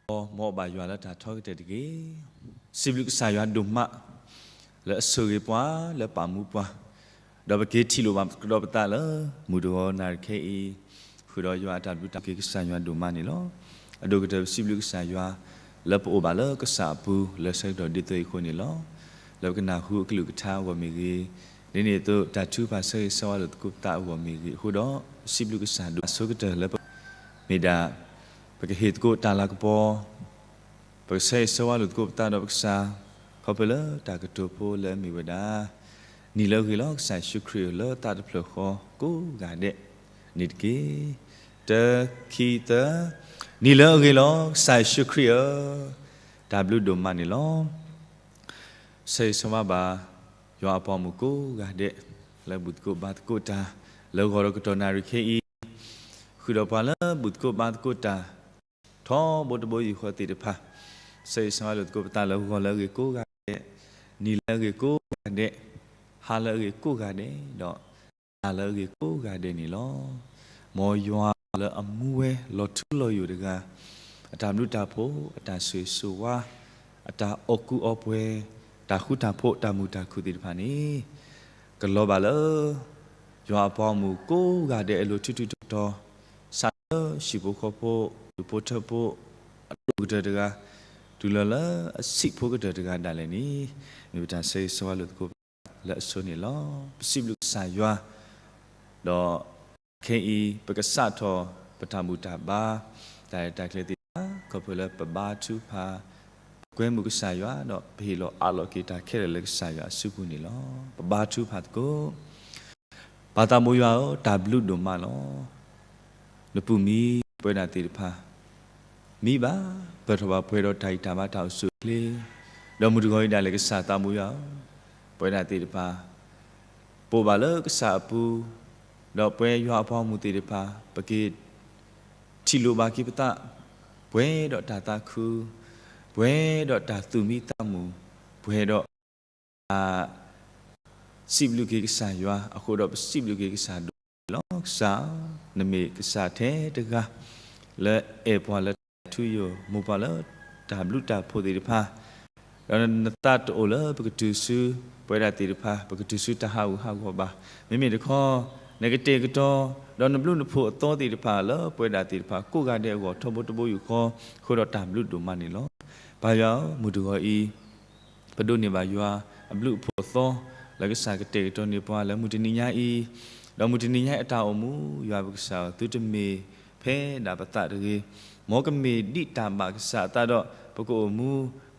မ်အီၣ်ဘၣ်ယွၤလၢတၢ်ထီကတၢၢ်တက့ၢ်. စံးဘျုးကစၢ်ယွၤဒိၣ်မး လၢအဆိၣ်ဂ့ၤပှၤ လၢပာ်မူပှၤ, ဒီးပက့ၤထံၣ်လိာ်ဘၣ်ကဒီးပသးလၢ မုၢ်တဂီၤနၣ်ရံၣ်ခဲအံၤ, ဃုာ်ဒီးယွၤအတၢ်ဘျုးတၢ်ဖှိၣ်က့ၤကစၢ်ယွၤဒိၣ်မးန့ၣ်လီၤ. အဒိၣ်ကတၢၢ်ပစံးဘျုးကစၢ်ယွၤ လၢပအိၣ်ဘၣ်လၢကစၢ်အပူၤ လၢဆၢကတီၢ်ဒ်သိးအံၤအဃိန့ၣ်လီၤ. လၢပကနၢ်ဟူအကလုၢ်ကထါအဂီၢ်မ့ၢ်ဂ့ၤ, ဒ်န့ၣ်အသိးတၢ်ထုကဖၣ်ဆၢဂ့ၤဆၢဝါလိာ်သကိးပသးအဂီၢ်မ့ၢ်ဂ့ၤအဃိဒီး, ပစံးဘျုးကစၢ်ဒိၣ်မး အဆိကတၢၢ်လၢပ မ့ၢ်ဒၣ် ပကဟ့ၣ်သကိးတၢ်လၤကပီၤ, ပကဆၢဂ့ၤဆၢဝါလိာ်သကိးပသးဒီးပကစၢ်, ခီဖျိလၢတၢ်ကတိၤဖိလၢအမ့ၢ်ဝဲဒၣ်, နံၤလၢအဂ့ၤလီၤ ကစၢ်ယ့ၣ်ၡူးခရံာ်ဧၢ လၢသးတဖျၢၣ်ဃီကိးဂၤဒဲးန့ၣ်တက့ၢ်. တၢ ခံ သၢ, နံၤလၢအဂ့ၤလီၤ ကစၢ်ယ့ၣ်ၡူးခရံာ်ဧၢ, တၢ်ဘျုးဒိၣ်မးန့ၣ်လီၤ. ဆၢဂ့ၤဆၢဝါဘၣ် ယွၤအပှၤဂီၢ်မုၢ်ကိးဂၤဒဲး လၢဘူၣ်သကိးဘါသကိးတၢ် လၢဂီၤဒီးကတီၢ်နၣ်ရံၣ်ခဲအံၤ, ဃုာ်ဒီးပှၤလၢဘူၣ်သကိးဘါသကိးတၢ် ထီဘိတဘိယူၢ်ဃီသ့ၣ်တဖၣ်, ဆၢဂ့ၤဆၢဝါလိာ်သကိးပသးလၢဂီၤလၢအဂ့ၤကိးဂၤဒဲး, နံၤလၢအဂ့ၤကိးဂၤဒဲး, ဟါလၢအဂ့ၤကိးဂၤဒဲး, ဒီး လၢအဂ့ၤကိးဂၤဒဲးန့ၣ်လီၤ. မ်ယွၤလၢအမူဝဲလီၤထူလီၤယိာ်တဂၤ, အတၢ်ဘျုးတၢ်ဖှိၣ်, အတၢ်ဆိၣ်ဂ့ၤဆိၣ်ဝါ, အတၢ်အီၣ်ကူအီပှဲၤ, တၢ်ဃူတၢ်ဖိး, တၢ်မုာ်တၢ်ခုၣ်သ့ၣ်တဖၣ်န့ၣ်, ကလီၤဘၣ်လၢ ယွၤအပှၤဂီၢ်မုၢ်ကိးဂၤဒဲးအလိၤထူထူတီတီ, စးလၢဟံၣ်ဖိဃီဖိ, ဒူၣ်ဖိထၢဖိ, အဒိၣ်ကတၢၢ်တဂၤ, တုၤလီၤလၢအဆံးဖိကတၢၢ်တဂၤဒၣ်လဲာ်န့ၣ်, မ့ၢ်ပတၢ်ဆၢဂ့ၤဆၢဝါလိာ်သကိး လၢအဆိန့ၣ်လီၤ. ပစံးဘျုးကစၢ်ယွၤ, ဒီးခဲအံၤ ပကစးထီၣ်ပတၢ်ဘူၣ်တၢ်ဘါ, တၢ်ရဲၣ်တၢ်ကျဲၤသ့ၣ်တဖၣ်, ခီဖျိလၢပဘါထုကဖၣ်, ပကွဲမုာ်ကစၢ်ယွၤ, ဒီးပဟ့ၣ်လီၤအးလီၤက့ၤတၢ်ခဲလၢာ်လၢကစၢ်ယွၤအစုပူၤန့ၣ်လီၤ. ပဘါထုကဖၣ်သကိး ပၢ်သးဘိယွၤဧၢ, တၢ်ဘျုးဒိၣ်မးလီၤ. နပူၤမံပဝဲဒၣ်သ့ၣ်တဖၣ်, မံဘၣ်, ပၢၢ်ထီၣ်ဘၣ်ပှဲၤဒီးတၢ်ဂံၢ်တၢ်ဘါတၢ်အိၣ်ဆူၣ်အိၣ်ချ့, ဒီးမုၢ်တဂီၤအံၤဒၣ်လဲာ်ကစၢ်သးဘိယွၤဧၢ, ပဝဲဒၣ်သ့ၣ်တဖၣ် ပအိၣ်ဘၣ်လၢကစၢ်အပူၤ, ဒီးပဝဲယွၤအပှၤဂီၢ်မုၢ်သ့ၣ်တဖၣ် ပက့ၤ ထံၣ်လိာ်ဘၣ်က့ၤပသး, ပှဲၤဒီးတၢ်သးခု, ပှဲၤဒီးတၢ်သူၣ်မံသးမုာ်, ပှဲၤဒီး တၢ် စံးဘျုးက့ၤကစၢ်ယွၤအဃိဒီး ပစံးဘျုးက့ၤကစၢ်ဒိၣ်မးန့ၣ်လီၤ. ကစၢ်ဧၢ, နမ့ၢ်ကစၢ်ထဲတဂၤ လၢအဲၣ်ပှၤလၢတၢ်ထူယိာ်, မိၢ်ပှၢ်လၢတၢ်ဘျုးတၢ်ဖှိၣ်သ့ၣ်တဖၣ်, ဒီးနသးတအိၣ်လၢပကတုၤဆူ ပဝဲဒၣ်သ့ၣ်တဖၣ် ပကတုၤဆူတၢ်ဟးဂူာ်ဟးဂီၤဘၣ်. မ့မ့ၢ်တခီ နကတဲာ်ကတီၤ ဒီးနဘျုးနဖှိၣ်အသီသ့ၣ်တဖၣ် လၢပဝဲဒၣ်သ့ၣ်တဖၣ်ကိးဂၤဒဲးအဂီၢ် ထီဘိတဘိယူၢ်ဃီ, အဃိဒီးတၢ်ဘျုးဒိၣ်မးန့ၣ်လီၤ. ပၢ်ယွၤဧၢ, မုၢ်တဂီၤအံၤ ပဒိးန့ၢ်ဘၣ်ယွၤအဘျုးအဖှိၣ်အသီ လၢကစၢ်ကတဲာ်ကတီၤန့ၢ်ပှၤလၢမုၢ်တနံၤညါအံၤ, ဒီးမုၢ်တနံၤညါအံၤအတၢ်အိၣ်မူ ယွၤပကစၢ်ဧၢ, သုတမ့ၢ်ဖဲဒၣ်ပသးတဂ့ၤ, မ်ကမ့ၢ်ဒ်တၢ်ဘၣ်ကစၢ်အသးဒီး ပကအိၣ်မူ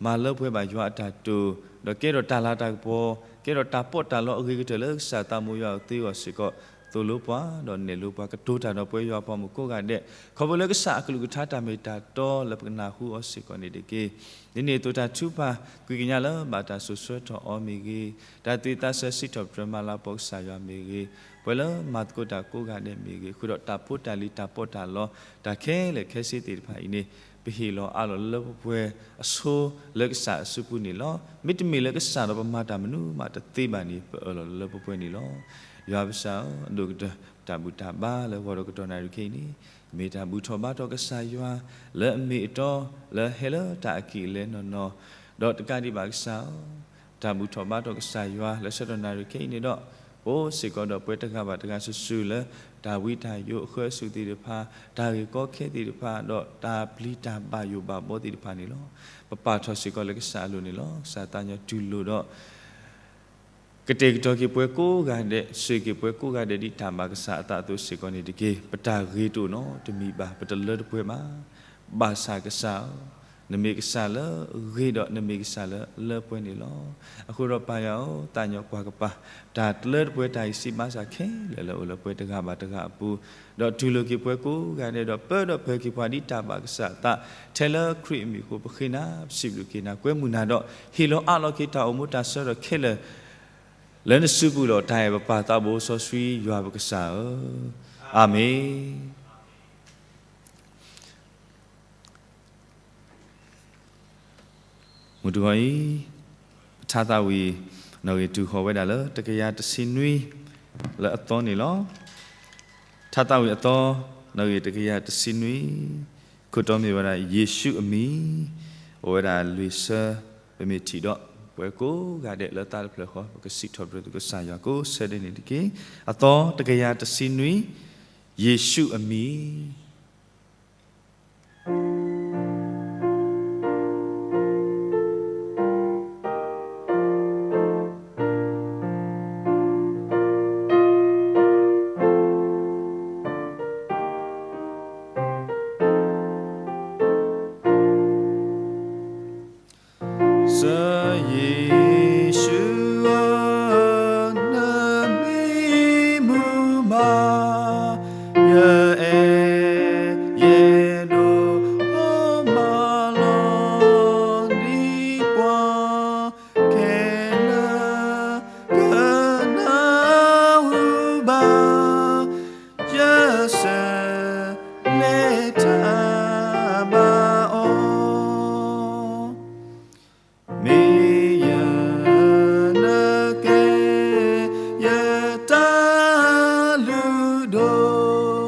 မၤလၢပှဲၤဘၣ်ယွၤအတၢ်တိာ်, ဒီးကဲထီၣ်တၢ်လၤတၢ်ကပီၤ, ကဲထီၣ်တၢ်ပီးတၢ်လီအဂ့ၤကတၢၢ်လၢကစၢ်သးဘိယွၤအသ့အဂီၢ်စ့ၢ်ကီး, သိၣ်လိပှၤဒီးနဲၣ်လိပှၤ ကတိၤတၢ်ဒီးပဝဲယွၤအပှၤမုၣ်ကိးဂၤဒဲး, ခီဖျိလၢကစၢ်အကလုၢ်ကထါတၢ်မ့ၢ်တၢ်တီလၢပကနၢ်ဟူအီၤစ့ၢ်ကီးန့ၣ်တက့ၢ်. ဒ်န့ၣ်အသိးတၢ်ထုကဖၣ် ကွံာ်ကညးလၢဘၣ်တၢ်စိာ်ဆှၢထီၣ်အီၤမ့ၢ်ဂ့ၤ, တၢ်သးစၢ်စံးထီၣ်ပတြၢၤမၤလၤကပီၤကစၢ်ယွၤမ့ၢ်ဂ့ၤ, ပှၤလၢမၤသကိးတၢ်ကိးဂၤဒဲးမ့ၢ်ဂ့ၤ, ဃုာ်ဒီးတၢ်ဖိတၢ်လံၤတၢ်ပီးတၢ်လီ တၢ်ခဲလၢာ်ခဲဆ့သ့ၣ်တဖၣ်အံၤန့ၣ်, ပဟ့ၣ်လီၤအးလီၤလၢလၢပှဲၤပှဲၤအဆိလၢကစၢ်အစုပူၤန့ၣ်လီၤ. မ့တမ့ၢ်လၢကစၢ်ဒီးပမၤတၢ်မနုၤမးတသ့ဘၣ်န့ၣ် ပအၢၣ်လီၤလၢလၢပှဲၤပှဲၤန့ၣ်လီၤ. ယွၤပကစၢ်ဧၢ, အဒိၣ်ကတၢၢ် တၢ်ဘူၣ်တၢ်ဘါလၢဂီၤဒီးကတီၢ်နၣ်ရံၣ်ခဲအံၤန့ၣ်, မ့ၢ်တၢ်ဘူၣ်ထီၣ်ဘါထီၣ်ကစၢ်ယွၤ လၢအမ့ၢ်အတီ လၢဟဲလၢတၢ်အကံၢ်အလဲနီၢ်နီၢ်, ဒီးတကးဒံးဘၣ်ကစၢ်ဧၢ, တၢ်ဘူၣ်ထီၣ်ဘါထီၣ်ကစၢ်ယွၤလၢဆၢကတီၢ်နၣ်ရံၣ်ခဲအံၤန့ၣ်ဒီး, အိၣ်စ့ၢ်ကီးဒီးပှၤတဂၤဘၣ်တဂၤစုာ်စုာ်လၢ တၢ်ဝံတၢ်ယိးအဃၢအစုးသ့ၣ်တဖၣ်, တၢ်ဂ့ၢ်ကီခဲသ့ၣ်တဖၣ်, ဒီးတၢ်ပျံၤတၢ်ဘၣ်ယိၣ်ဘၣ်ဘှီသ့ၣ်တဖၣ်န့ၣ်လီၤ. ပပာ်ထီၣ်စ့ၢ်ကီးလၢကစၢ်အလိၤန့ၣ်လီၤ. ကစၢ်သးညီတူၢ်လိာ်ဒီး ကတဲာ်ကတီၤက့ၤပှၤကိးဂၤဒဲး, ဆိၣ်ဂ့ၤက့ၤပှၤကိးဂၤဒဲးဒ်တၢ်ဘၣ်ကစၢ်အသးအသိးစ့ၢ်ကီးန့ၣ်တက့ၢ်. ပတၢ်ဂ့ၤတအိၣ်နီတမံၤဘၣ်, ပတလၢတပှဲၤဘၣ်. ဘၣ်ဆၣ်ကစၢ်ဧၢ, နမ့ၢ်ကစၢ်လၢဂ့ၤဒီးနမ့ၢ်ကစၢ်လၢလၢပှဲၤန့ၣ်လီၤ. အဃိဒီးပၢ်ယွၤဧၢ, သးညီကွၢ်ကပၤ တၢ်တလၢတပှဲၤတၢ်ဂံၢ်စၢ်ဘါစၢ်ခဲလၢာ်လၢအိၣ်လၢပှၤတဂၤဘၣ်တဂၤအပူၤ, ဒီးတူၢ်လိာ်က့ၤပှၤကိးဂၤဒဲး, ဒီးပၢဒီးပၢၤက့ၤပှၤဒ်တၢ်ဘၣ်ကစၢ်အသး, ထဲလၢခရံာ်အမံၤအဃိ ပဃ့နၤ, ပစံးဘျုးက့ၤနၤ, ကွဲမုာ်နၤဒီး ဟ့ၣ်လီၤအးလီၤက့ၤတၢ်အိၣ်မူတၢ်ဆၢကတီၢ်ခဲလၢာ် လၢနစုပူၤဒီးတၢ်အဲၣ်ပပၢ်သးဘိစီဆှံယွၤပကစၢ်ဧၢ, အၤမ့ၣ်. မုၢ်တဂီၤအံၤ, ထါသးဝံၣ် နီၣ်ဂံၢ်တုၤဃီၤဝဲဒၣ်လၢတကယၤတဆံနွံ လၢအသီန့ၣ်လီၤ. ထါသးဝံၣ်အသီ, နီၣ်ဂံၢ်တကယၤတဆံနွံ, ခိၣ်တီမ့ၢ်ဝဲဒၣ်ယ့ၣ်ၡူးအမံၤ, အိၣ်ဝဲဒၣ်လွံၢ်ဆၢ, ပမ့ၢ်ထံၣ်ဒီး ပဝဲကိးဂၤဒဲးလၢသးတဖျၢၣ်ဃီ ပကစံးထီၣ်ပတြၢၤသကိးကစၢ်ယွၤကိးဆၢဒဲးန့ၣ်တက့ၢ်. အသီတကယၤတဆံနွံ, ယ့ၣ်ၡူးအမံၤ. စီၤယ့ၣ်ၡူးဧၢ, နမ့ၢ်မုာ်မး, ယအဲၣ်ယဲၢ်ဒိၣ်မးလီၤ, ဒ်ပှၤခဲလၢာ်ကနၢ်ဟူဘၣ်, ယစးလဲၤတၢ်ဘၣ်အီၤ. မ့ၢ်ယနကဲ ယတၢ်လုၢ်ဒိၣ်,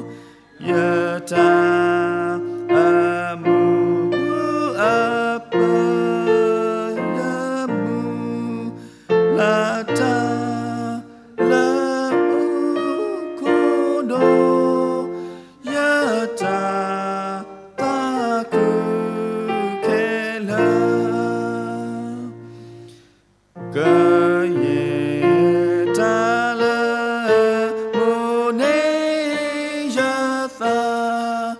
ယတၢ်အမုာ်အပၢၤ, ယမုၢ်လၢ်တၢ်လၢမူခိၣ်ဒိၣ်, ယတၢ်သးခုခဲလၢာ်, ကယဲၢ်တၢ်လၢမိၣ်န့ၢ်ယသး,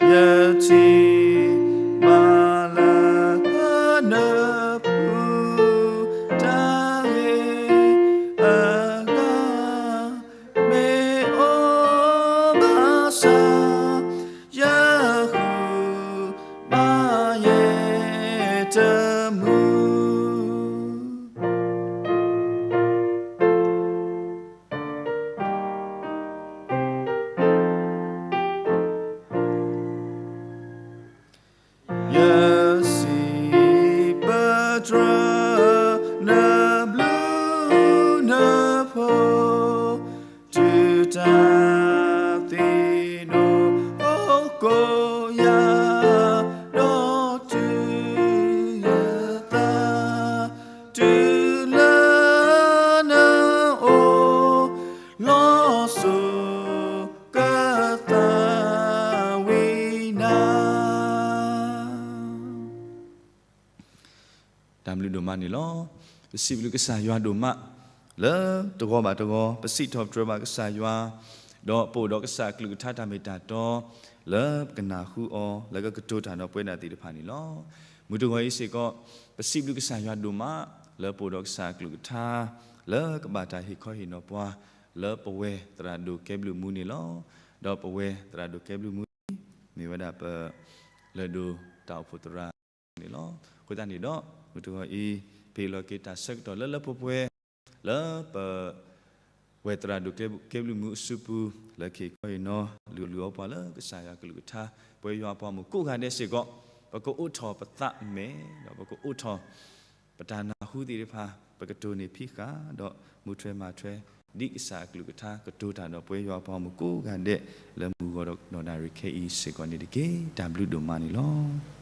ယထံၣ်ဘၣ်လၢနပူၤ တၢ်ဂ့ၤအဂၤ မ့ၢ်အိၣ်ဘၣ်ဆၣ်, ယဃုဘၣ်ယဲၢ်တမုာ်. ယစံးပတြၢၤ နဘျုးနဖှိၣ်, တုၤတၢ်သ့ၣ်နီၣ်အိၣ်ကိးယၤ, ဒီးတုၤယသး, တုၤလၢနအိၣ်လီၤစိၤ ကသးဝံၣ်နၤ. တၢ်ဘျုးဒိၣ်မးန့ၣ်လီၤ. ပစံးဘျုးကစၢ်ယွၤဒိၣ်မး လၢတဂီၤဘၣ်တဂီၤ ပစံးထီၣ်ပတြၢၤဘၣ်ကစၢ်ယွၤ, ဒီးပအိၣ်ဒီးကစၢ်အကလုၢ်ကထါတၢ်မ့ၢ်တၢ်တီ လၢပကနၢ်ဟူအီၤ လၢကကတိၤတၢ်ဒီးပဝဲဒၣ်သ့ၣ်တဖၣ်န့ၣ်လီၤ. မုၢ်တဂီၤအံၤစ့ၢ်ကီး ပစံးဘျုးကစၢ်ယွၤဒိၣ်မး လၢပအိၣ်ဒီးကစၢ်အကလုၢ်ကထါ လၢကဘၣ်တၢ်ဟ့ၣ်ခီဟ့ၣ်နီၤပှၤ လၢပဝဲသရၣ်ဒိၣ်ကဲဘျုးမူန့ၣ်လီၤ. ဒီးပဝဲသရၣ်ဒိၣ်ကဲဘျုးမူ မ့ၢ်ဝဲဒၣ်ပ လၢၢ်ဒိၣ်တၢ်အိၣ်ဖှိၣ်သရၣ် န့ၣ်လီၤ. အဃိသတးန့ၣ်ဒီး မုၢ်တဂီၤအံၤ ပဟ့ၣ်လီၤက့ၤတၢ်ဆၢကတီၢ်လၢလၢပှဲၤပှဲၤ လၢပ ဝဲသရၣ်ဒိၣ်ကဲဘျုးမူအစုပူၤ လၢကဟ့ၣ်ခီဟ့ၣ်နီၤ လုၢ်အီၣ်လုၢ်အီပှၤလၢကစၢ်ယွၤကလုၢ်ကထါ ပဝဲယွၤအပှၤမုၣ်ကိးဂၤဒဲးစ့ၢ်ကီး ပကအိးထီၣ်ပသးမဲာ် ဒီးပကအိးထီၣ် ပတၢ်နၢ်ဟူသ့ၣ်တဖၣ် ပကတိၤန့ၢ်ဖံးဃာ် ဒီးမူထွဲမၤထွဲ ဒ်ကစၢ်အကလုၢ်ကထါကတိၤတၢ်ဒီးပဝဲယွၤအပှၤမုၣ်ကိးဂၤဒဲး လၢမုၢ်ဂီၤဒီးနၣ်ရံၣ်ခဲအံၤစ့ၢ်ကီးန့ၣ်တက့ၢ်. တၢ်ဘျုးဒိၣ်မးန့ၣ်လီၤ.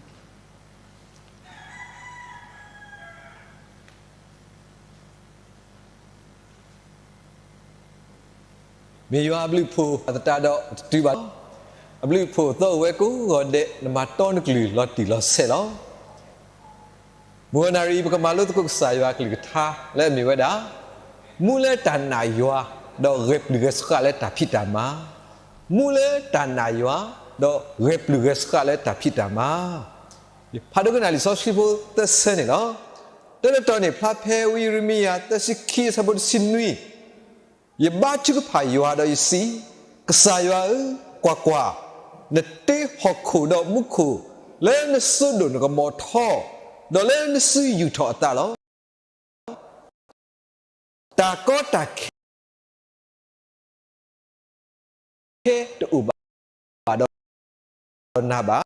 မ့ၢ်ယွၤအဘျုးအဖှိၣ်အသတးဒီးတတုၤဘၣ်လီၤ. အဘျုးအဖှိၣ်သီၣ်ဝဲကိးဂီၤဒဲး နမၤတီနကလုၢ်လီၤတံၢ်လီၤဆဲးလီၤ. မုၢ်ဂီၤနၣ်ရံၣ်အံၤ ပကမၤလိသကိးကစၢ်ယွၤအကလုၢ်ကထါလၢအမ့ၢ်ဝဲဒၣ် မူလၢတၢ်နာ်ယွၤ ဒီးဂဲၤပျုၢ်ဂဲၤဆှးလၢတၢ်ဖံးတၢ်မၤ. မူလၢတၢ်နာ်ယွၤ ဒီးဂဲၤပျုၢ်ဂဲၤဆှးလၢတၢ်ဖံးတၢ်မၤ. ယဖးဒိကနၣ်လံာ်စီဆှံဖိသၢဆၢန့ၣ်လီၤ. တၢ်တတီၤန့ၣ် ဖျါဖဲဝံယံးရမံယၤ သၢဆံခံ အဆၢဖိတဆံနွံ ယဘါထုကဖၣ်ယွၤဒီးယစံး, ကစၢ်ယွၤဧၢ, ကွၢ်ကွၢ်, နတ့ဟီၣ်ခိၣ်ဒီးမူခိၣ် လၢနစိဒိၣ်နကမီၤထီ, ဒီးလၢနစုယူာ်ထီၣ်အသးလီၤ. တၢ်ကီတၢ်ခဲတအိၣ်ဘၣ်ဒီးနၤဘၣ်.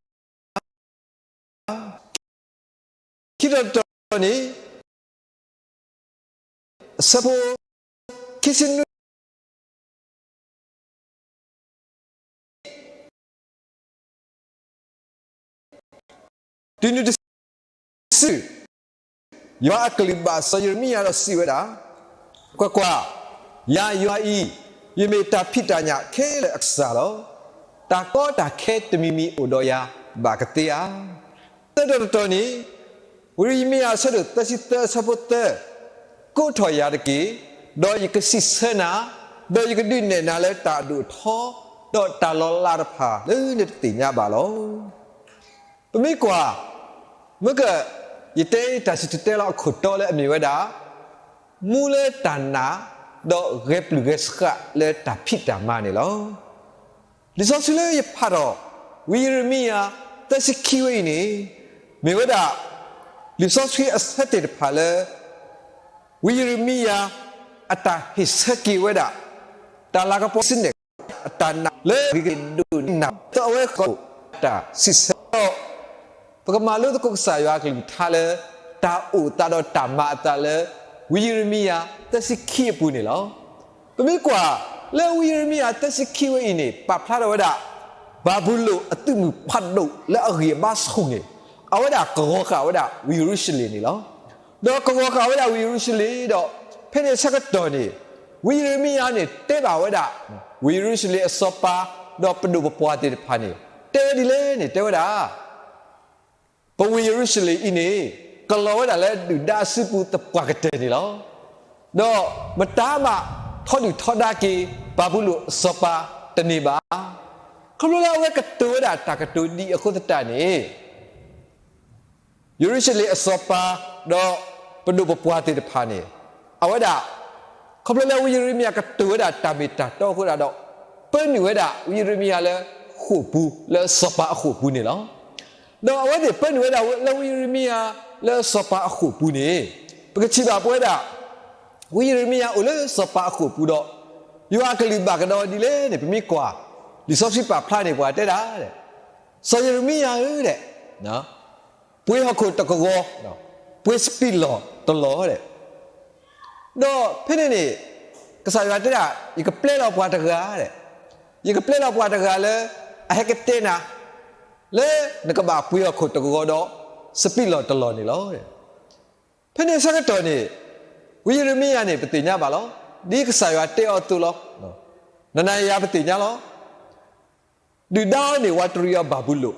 ခံတီၤတတီၤန့ၣ် အဆၢဖိခံဆံနွံ တုၤနုၤတစု ယွၤအကလုၢ်ဘၣ်စီၤယံးရမံယၤဒီးစံးဝဲဒၣ်, ကွၢ်ကွၢ်, ယၤယွၤအံၤ, ယမ့ၢ်တၢ်ဖံးတၢ်ညၣ်ခဲလၢာ်အကစၢ်လီၤ. တၢ်ကီတၢ်ခဲတမံၤမံၤအိၣ်ဒီးယၤဘၣ်ကသ့ဧါ. သၢတီၤတတီၤန့ၣ်, ဝံယံးရမံယၤအဆၢဒိၣ်သၢဆံသၢအဆၢဖိသၢ, ကိးထီၣ်ယၤတက့ၢ်, ဒီးယကစံးဆၢနၤ, ဒီးယကဒုးနဲၣ်နၤလၢတၢ်အဒိၣ်အထီ, ဒီးတၢ်လီၤလးတဖၣ်လၢနတသ့ၣ်ညါဘၣ်လီၤ. ပမ့ၢ်ကွၢ်, မ့ၢ်က, ယတဲတၢ်စံၣ်တဲၤတဲလီၤအခိၣ်တီလၢအမ့ၢ်ဝဲဒၣ်, မူလၢတၢ်နာ်, ဒီးဂဲၤပျုၢ်ဂဲၤဆှးလၢတၢ်ဖံးတၢ်မၤန့ၣ်လီၤ. လံာ်စီဆှံလၢယဖးထီၣ်, ဝံယံးရမံယၤ သၢဆံခံဝဲအံၤန့ၣ်, မ့ၢ်ဝဲဒၣ်, လံာ်စီဆှံအဆၢသ့ၣ်တဖၣ်လၢ ဝံယံးရမံယၤ အတၢ်ဟ့ၣ်ဆၢက့ၤဝဲဒၣ်, တၢ်လၤကပီၤစံးနဲၣ်, အတၢ်နာ်လၢဂ့ၤက့ၤဒိၣ်န့ၢ်နၤ သၢအဝဲဃီ, တၢ်စံးဆၢဒီး, ပကမၤလိသကိးကစၢ်ယွၤအကလုၢ်ကထါလၢ, တၢ်အိၣ်အသးဒီးတၢ်မၤအသးလၢ, ဝံယံးရမံယၤ သၢဆံခံအပူၤန့ၣ်လီၤ. ပမ့ၢ်ကွၢ်, လၢဝံယံးရမံယၤ သၢဆံခံဝဲအံၤန့ၣ် ပာ်ဖျါထီၣ်ဝဲဒၣ်, ဘၤဘူလိၣ်အသုးမုၢ်ဖးဒိၣ်လၢအဂံၢ်အဘါဆူၣ်န့ၣ်, အဝဲဒၣ်ကဂီၤဃာ်ဝဲဒၣ်ဝ့ၢ်ယရူၤၡလ့ၣ်န့ၣ်လီၤ. ဒီးကဂီၤဃာ်ဝဲဒၣ်ဝ့ၢ်ယရူၤၡလ့ၣ်ဒီး, ဖဲန့ၣ်အဆၢကတီၢ်န့ၣ်, ဝံယံးရမံယၤန့ၣ်တဲဘၣ်ဝဲဒၣ်, ဝ့ၢ်ယရူၤၡလ့ၣ်အစီၤပၤ, ဒီးပဒိၣ်ပပှၢ်သ့ၣ်တဖၣ်န့ၣ်, တဲဝဲဒ်လဲၣ်န့ၣ် တဲဝဲဒၣ် ပဝ့ၢ်ယရူၤၡလ့ၣ်အံၤန့ၣ်, ကလီၤဝဲဒၣ်လၢဒုၣ်ဒါအစုပူၤသပှၢ်ကတၢၢ်န့ၣ်လီၤ. ဒီးမတၤမးထီဒုၣ်ထီဒါက့ၤ, ဘၤဘူလိၣ်အစီၤပၤတန့ၢ်ဘၣ်. ခီဖျိလၢအဝဲကတိၤဝဲဒၣ်တၢ်ကတိၤဒ်အံၤအဃိသတးန့ၣ် ယရူၤၡလ့ၣ်အစီၤပၤ, ဒီးပဒိၣ်ပပှၢ်သ့ၣ်တဖၣ်န့ၣ်, အဝဲဒၣ်, ခီဖျိလၢဝံယံးရမံယၤကတိၤဝဲဒၣ်တၢ်မ့ၢ်တၢ်တီအဃိဒၣ်ဒီး, ပၢနုာ်ဝဲဒၣ်ဝံယံးရမံယၤလၢဃိာ်ပူၤလၢစီၤပၤအဃိာ်ပူၤန့ၣ်လီၤ. ဒီးအဝဲသ့ၣ်ပၢနုာ်ဝဲဒၣ်လၢဝံယံးရမံယၤလၢစီၤပၤအဃိာ်ပူၤန့ၣ်, ပကထံၣ်ဘၣ်ပဝဲဒၣ် ဝံယံးရမံယၤအိၣ်လၢစီၤပၤအဃိာ်ပူၤဒီး, ယွၤအကလုၢ်ဘၣ်ကဒီးဒ်လဲၣ်န့ၣ် ပမ့ၢ်ကွၢ်, လံာ်စီဆှံပာ်ဖျါန့ၣ် ပှၤတဲဒၣ်, စီၤယံးရမံယၤဧၢ, ပှ့ၤဟီၣ်ခိၣ်တကဝီၤ, ပှ့ၤစပံးလီၢ်တလီၢ်, ဒီးဖဲန့ၣ်န့ၣ်, ကစၢ်ယွၤတဲဒၣ် ယကပျဲလီၤပှၤတဂၤ, ယကပျဲလီၤပှၤတဂၤလၢအဟဲကတဲနၤ, လၢနကဘၣ်ပှ့ၤဟီၣ်ခိၣ်တကဝီၤဒီးစပံးလီၢ်တလီၢ်န့ၣ်လီၤ. ဖဲန့ၣ်အဆၢကတီၢ်န့ၣ်, ဝံယံးရမံယၤန့ၣ် ပသ့ၣ်ညါဘၣ်လီၤ. ဒ်ကစၢ်ယွၤတဲအီၤအသိးလီၤ. နၤနၤယၤယၤပသ့ၣ်ညါလီၤ. ဒုၣ်ဒါအီၤန့ၣ် ဝးတရံးအီၤဘၤဘူလိၣ်,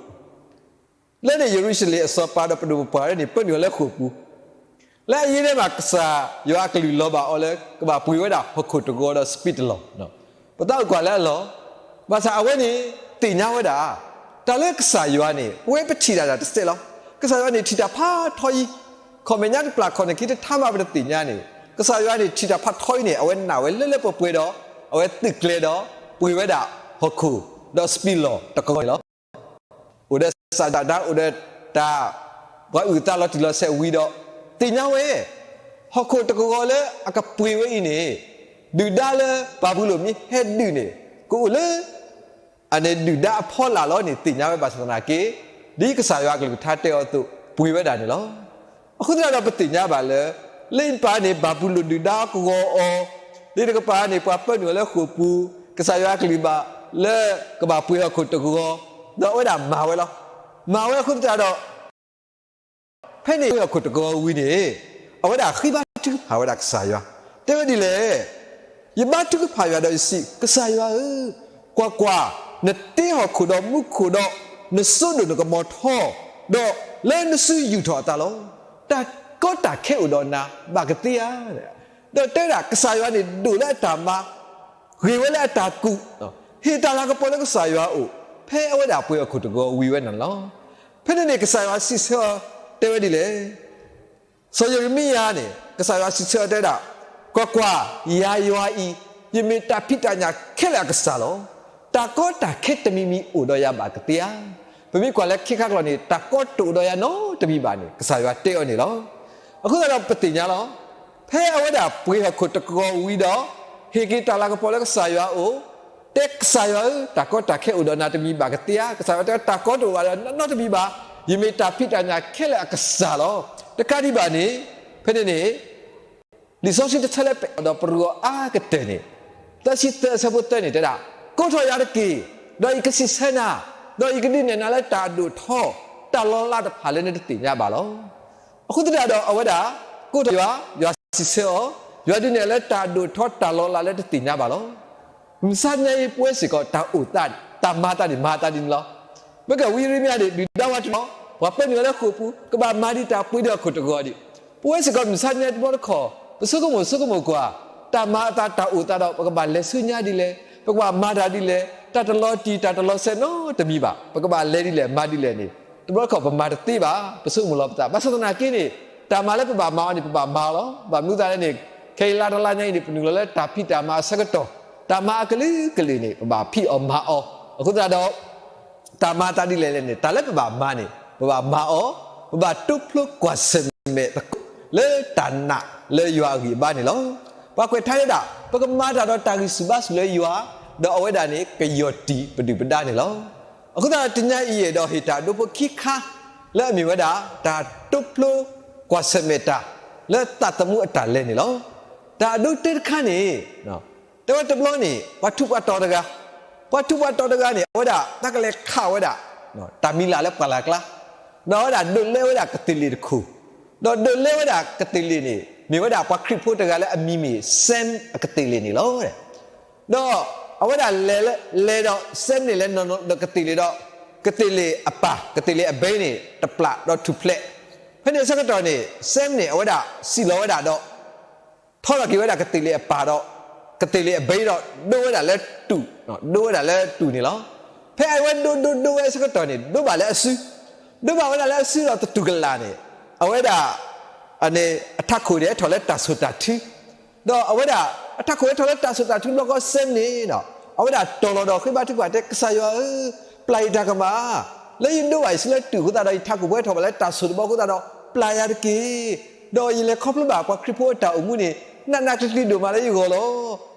လၢန့ၣ်ယရူၤၡလ့ၣ်အစီၤပၤဒီးပဒိၣ်ပပှၢ်န့ၣ် ပၢနုာ်အီၤလၢဃိာ်ပူၤ, လၢအယံၤန့ၣ်မးကစၢ်ယွၤအကလုၢ်လီၤဘၣ်အီၤလၢ ကဘၣ်ပှ့ၤဝဲဒၣ်ဟီၣ်ခိၣ်တကဝီၤဒီးစပံးတလီၢ်, ပသးအိၣ်ကွၢ်လၢအလီၢ်, ဘၣ်ဆၣ်အဝဲန့ၣ်သ့ၣ်ညါဝဲဒၣ်, တၢ်လၢကစၢ်ယွၤန့ၣ် ပဝဲပထံၣ်တၢ်တစဲးလီၤ. ကစၢ်ယွၤန့ၣ်ထံၣ်တၢ်ဖးထီအံၤ, ခီၣ်မဲာ်ညါတပျၢ်ခီၣ်န့ၣ် ခံတထါမးပတသ့ၣ်ညါန့ၣ်, ကစၢ်ယွၤန့ၣ်ထံၣ်တၢ်ဖးထီအံၤန့ၣ် အဝဲနာ်ဝဲလၢလၢပှဲၤပှဲၤဒီး, အဝဲသုးကျဲၤဒီးပှ့ၤဝဲဒၣ်ဟီၣ်ခိၣ်ဒီးစပံးလီၢ်တကဝီၤန့ၣ်လီၤ. အိၣ်ဒီးစးဒၣ်ဒါ အိၣ်ဒီးတၢ်, ပှၤအုၣ်သးလီၤတံၢ်လီၤဆဲးဝံၤဒီး, သ့ၣ်ညါဝဲ, ဟီၣ်ခိၣ်တကဝီၤလၢအကပှ့ၤဝဲအံၤန့ၣ်, ဒုၣ်ဒါလၢဘၤဘူလိၣ်မ့ၢ်ဟဲဒုးန့ၣ်, ကအိၣ်လၢ အန့ၣ်ဒုၣ်ဒါအဖီလာ်လီၤန့ၣ် သ့ၣ်ညါဝဲဘၣ်ဆၣ်သနာ်က့, ဒ်ကစၢ်ယွၤအကလုၢ်ကထါတဲအီၤအသိး ပှ့ၤဝဲဒၣ်န့ၣ်လီၤ. အဃိသတးဒီးပသ့ၣ်ညါဘၣ်လၢ, လၢတကပၤန့ၣ် ဘၤဘူလိၣ်ဒုၣ်ဒါကဝီၤအီၤ, လၢတကပၤန့ၣ် ပှၤပၢနုာ်အီၤလၢဃိာ်ပူၤ, ကစၢ်ယွၤအကလုၢ်ဘၣ်လၢကဘၣ်ပှ့ၤဟီၣ်ခိၣ်တကဝီၤ, ဒီးအဝဲဒၣ်မၤဝဲလီၤ. မၤဝဲအဃိသတးဒီး ဖဲန့ၣ်ပှ့ၤဟီၣ်ခိၣ်တကဝီၤဝံၤန့ၣ်, အဝဲဒၣ်ဃ့ဘါထုကဖၣ်ဝဲဒၣ်ကစၢ်ယွၤ, တဲဝဲဒ်လဲၣ်, ယဘါထုကဖၣ်ယွၤဒီးယစံး, ကစၢ်ယွၤဧၢ, ကွၢ်ကွၢ်, နတ့ဟီၣ်ခိၣ်ဒီးမူခိၣ်ဒီး, နစိဒိၣ်နကမီၤထီ, ဒီးလၢနစုယူာ်ထီၣ်အသးလီၤ. တၢ်ကီတၢ်ခဲအိၣ်ဒီးနၤဘၣ်ကသ့ဧါ. ဒီးတဲဝဲဒၣ်ကစၢ်ယွၤန့ၣ်ဒိၣ်လၢအတၢ်မၤ, ဂ့ၤဝဲလၢအတၢ်ကူၣ်, ဟ့ၣ်တၢ်လၤကပီၤလၢကစၢ်ယွၤအအိၣ်, ဖဲအဝဲဒၣ်ပှ့ၤဟီၣ်ခိၣ်တကဝီၤဝံၤဝဲန့ၣ်လီၤ. ဖဲန့ၣ်န့ၣ် ကစၢ်ယွၤစံးဆၢအီၤတဲဝဲဒ်လဲၣ်. စီၤယံးရမံယၤန့ၣ် ကစၢ်ယွၤစံးဆၢအီၤတဲဝဲဒၣ်, ကွၢ်ကွၢ်, ယၤယွၤအံၤ, ယမ့ၢ်တၢ်ဖံးတၢ်ညၣ်ခဲလၢာ်အကစၢ်လီၤ. တၢ်ကီတၢ်ခဲတမံၤမံၤအိၣ်ဒီးယၤဘၣ်ကသ့ဧါ. ပမ့ၢ်ကွၢ်လၢခ့ခါကျီၢ်န့ၣ် တၢ်ကီတအိၣ်ဒီးယၤနီတမံၤဘၣ်န့ၣ် ကစၢ်ယွၤတဲအီၤန့ၣ်လီၤ. အဃိသတးဒီးပသ့ၣ်ညါလီၤ. ဖဲအဝဲဒၣ်ပှ့ၤဟီၣ်ခိၣ်တကဝီၤဝံၤဒီး, ဟ့ၣ်က့ၤတၢ်လၤကပီၤလၢကစၢ်ယွၤအအိၣ်, တဲကစၢ်ယွၤဧၢ, တၢ်ကီတၢ်ခဲအိၣ်ဒီးနၤတမံၤဘၣ်ကသ့ဧါ. ကစၢ်ယွၤတဲတၢ်ကီတအိၣ်ဘၣ်ဒီးနီတမံၤဘၣ်, ယမ့ၢ်တၢ်ဖံးတၢ်ညၣ်ခဲလၢာ်အကစၢ်လီၤ. တကးဒံးဘၣ်န့ၣ်, ဖဲန့ၣ်န့ၣ် လံာ်စီဆှံတဆၢလၢပအဲၣ်ဒိးပရူးအီၤအါကတၢၢ်န့ၣ်, သၢဆံသၢအဆၢဖိသၢန့ၣ်တဲဒၣ်, ကိးထီၣ်ယၤတက့ၢ်, ဒီးယကစံးဆၢနၤ, ဒီးယကဒုးနဲၣ်နၤလၢတၢ်အဒိၣ်အထီ, တၢ်လီၤလးတဖၣ်လၢနတသ့ၣ်ညါဘၣ်လီၤ. အဃိသတးဒီးအဝဲဒၣ် ကိးထီၣ်ယွၤ, ယွၤစံးဆၢအီၤ, ယွၤဒုးနဲၣ်လၢတၢ်ဒိၣ်ထီတၢ်လီၤလးလၢတသ့ၣ်ညါဘၣ်လီၤ. မုၢ်ဆါညါအံၤ ပဝဲစ့ၢ်ကီးတၢ်အိၣ်သး, တၢ်မၤသးဒ်မၤသးဒ်န့ၣ်လီၤ. မ့ၢ်ကဝံယံးရမံယၤန့ၣ် ဒုၣ်ဒါဝါတလီၤ, ပှၤပၢနုာ်အီၤလၢဃိာ်ပူၤ, ကဘၣ်မၤဒံးတၢ်ပှ့ၤဒံးအခိၣ်တဂီၤဒံး. ပဝဲစ့ၢ်ကီးမုၢ်ဆါညါတဘျီတခီၣ် ပဆိကမိၣ်ဆိကမိၣ်ကွၢ်, တၢ်မၤအသးတၢ်အိၣ်သးဒီး ပကဘၣ်လဲၤဆူညါဒ်လဲၣ်, ပကဘၣ်မၤတၢ်ဒ်လဲၣ်, တၢ်တလီၤတံၢ်တၢ်တလီၤဆဲးနီတမံၤဘၣ်, ပကဘၣ်လဲၤဒ်လဲၣ်မၤဒ်လဲၣ်န့ၣ် တဘျီတခီၣ်ပမၤတသ့ဘၣ်, ပဆိကမိၣ်လီၤပသး. ဘၣ်ဆၣ်သနာ်က့န့ၣ် တၢ်မၤလၢပဘၣ်မၤအီၤန့ၣ် ပဘၣ်မၤအီၤလီၤ. ဘၣ်မနုၤအသးလဲၣ်န့ၣ် ခဲအံၤလါတလါညါအံၤန့ၣ် ပနုာ်လီၤလၢတၢ်ဖံးတၢ်မၤအဆၢကတီၢ်, တၢ်မၤအကလုာ်ကလုာ်န့ၣ် ပဘၣ်ဖံးအီၤမၤအီၤ. အဃိသတးဒီး တၢ်မၤသးဒ်လဲၣ်လဲၣ်န့ၣ် တၢ်လၢပဘၣ်မၤန့ၣ် ပဘၣ်မၤအီၤ, ပဘၣ်တိဖျိကွၢ်ဆၢၣ်မဲာ်သကိး လၢတၢ်နာ်လၢယွၤအဂံၢ်အဘါန့ၣ်လီၤ. ပှၤကွဲးထါဝဲဒၣ် ပကမၤတၢ်ဒီးတၢ်ဂံၢ်ဆူၣ်ဘါဆူၣ်လၢယွၤ, ဒီးအဝဲဒၣ်န့ၣ် ကယီၢ်တံၢ်ပဒုၣ်ပဒါန့ၣ်လီၤ. အဃိသတးဒီးတနံၤအံၤ အဲၣ်ဒိးဟ့ၣ်တၢ်ဒိဖိခံခါ လၢအမ့ၢ်ဝဲဒၣ် တၢ်တိဖျိကွၢ်ဆၢၣ်မဲာ်တၢ် လၢသးသမူအတၢ်လဲၤန့ၣ်လီၤ. တၢ်အဒိတၢတခါန့ၣ် တဲဝဲတဘျီန့ၣ် ပှၤထူးပှၤတီၤတဂၤ, ပှၤထူးပှၤတီၤတဂၤန့ၣ် အဝဲဒၣ်တၢ်ကလဲၤခးဝဲဒၣ် တၢ်မံၤလၢ်လၢပှၢ်လၢ်ကျါ, ဒီးအဝဲဒၣ်ဒိးလဲဝဲဒၣ်ကသ့ၣ်လ့ၣ်တခိၣ်, ဒီးဒိးလဲဝဲဒၣ်ကသ့ၣ်လ့ၣ်န့ၣ် မ့ၢ်ဝဲဒၣ်ပှၤခရံာ်ဖိတဂၤလၢအမံၤမ့ၢ် Sam အကသ့ၣ်လ့ၣ်န့ၣ်လီၤ. ဒီးအဝဲဒၣ်လဲၤ, လဲၤဒီး Sam န့ၣ်လဲၤနီၤနီၤဒီးကသ့ၣ်လ့ၣ်ဒီး ကသ့ၣ်လ့ၣ်အပၢ်, ကသ့ၣ်လ့ၣ်အဘဲန့ၣ် တပျၢ်ဒီးထူၣ်ဖျဲး. ဖဲန့ၣ်အဆၢကတီၢ်န့ၣ် Sam န့ၣ် အဝဲဒၣ်စံၣ်လီၤဝဲဒၣ်ဒီး ထီထီၣ်က့ၤဝဲဒၣ်ကသ့ၣ်လ့ၣ်အပၢ်ဒီး ကသ့ၣ်လ့ၣ်အဘဲဒီး ဒိဝဲဒၣ်လၢတူၢ်, ဒိဝဲဒၣ်လၢတူၢ်န့ၣ်လီၤ. ဖဲအဝဲဒိဒိဒိဝဲအဆၢကတီၢ်န့ၣ် ဒိဘၣ်လၢအစု, ဒိဘၣ်ဝဲဒၣ်လၢအစုဒီးသတူၢ်ကလာ်န့ၣ် အဝဲဒၣ် အထးခိၣ်န့ၣ်ဟဲထီၣ်လၢတၢ်ဆိၣ်တၢ်ထု, ဒီးအဝဲဒၣ် အထးခိၣ်ဟဲထီၣ်လၢတၢ်ဆိၣ်တၢ်ထုတဘျီဃီ Sam န့ၣ်ဒီး အဝဲဒၣ်တီၤလီၤဒီးဃ့ဘါထုကဖၣ်တဲ ကစၢ်ယွၤဧၢ, ပျၢ်ယတၢ်ကမၣ်, လၢယဒိဘၣ်အံၤဆူလၢတူၢ်အဃိသတးဒီး ယထးခိၣ်ပှဲၤထီၣ်ဘၣ်လၢတၢ်ဆိၣ်တဘျီအဃိသတးဒီး ပျၢ်ယၤတက့ၢ်. ဒီးယလဲၤခီဖျိဘၣ်ပှၤခရံာ်ဖိအတၢ်အိၣ်မူန့ၣ် နးနးကျံၤကျံၤဒိၣ်မးလၢယဂီၢ်လီၤ.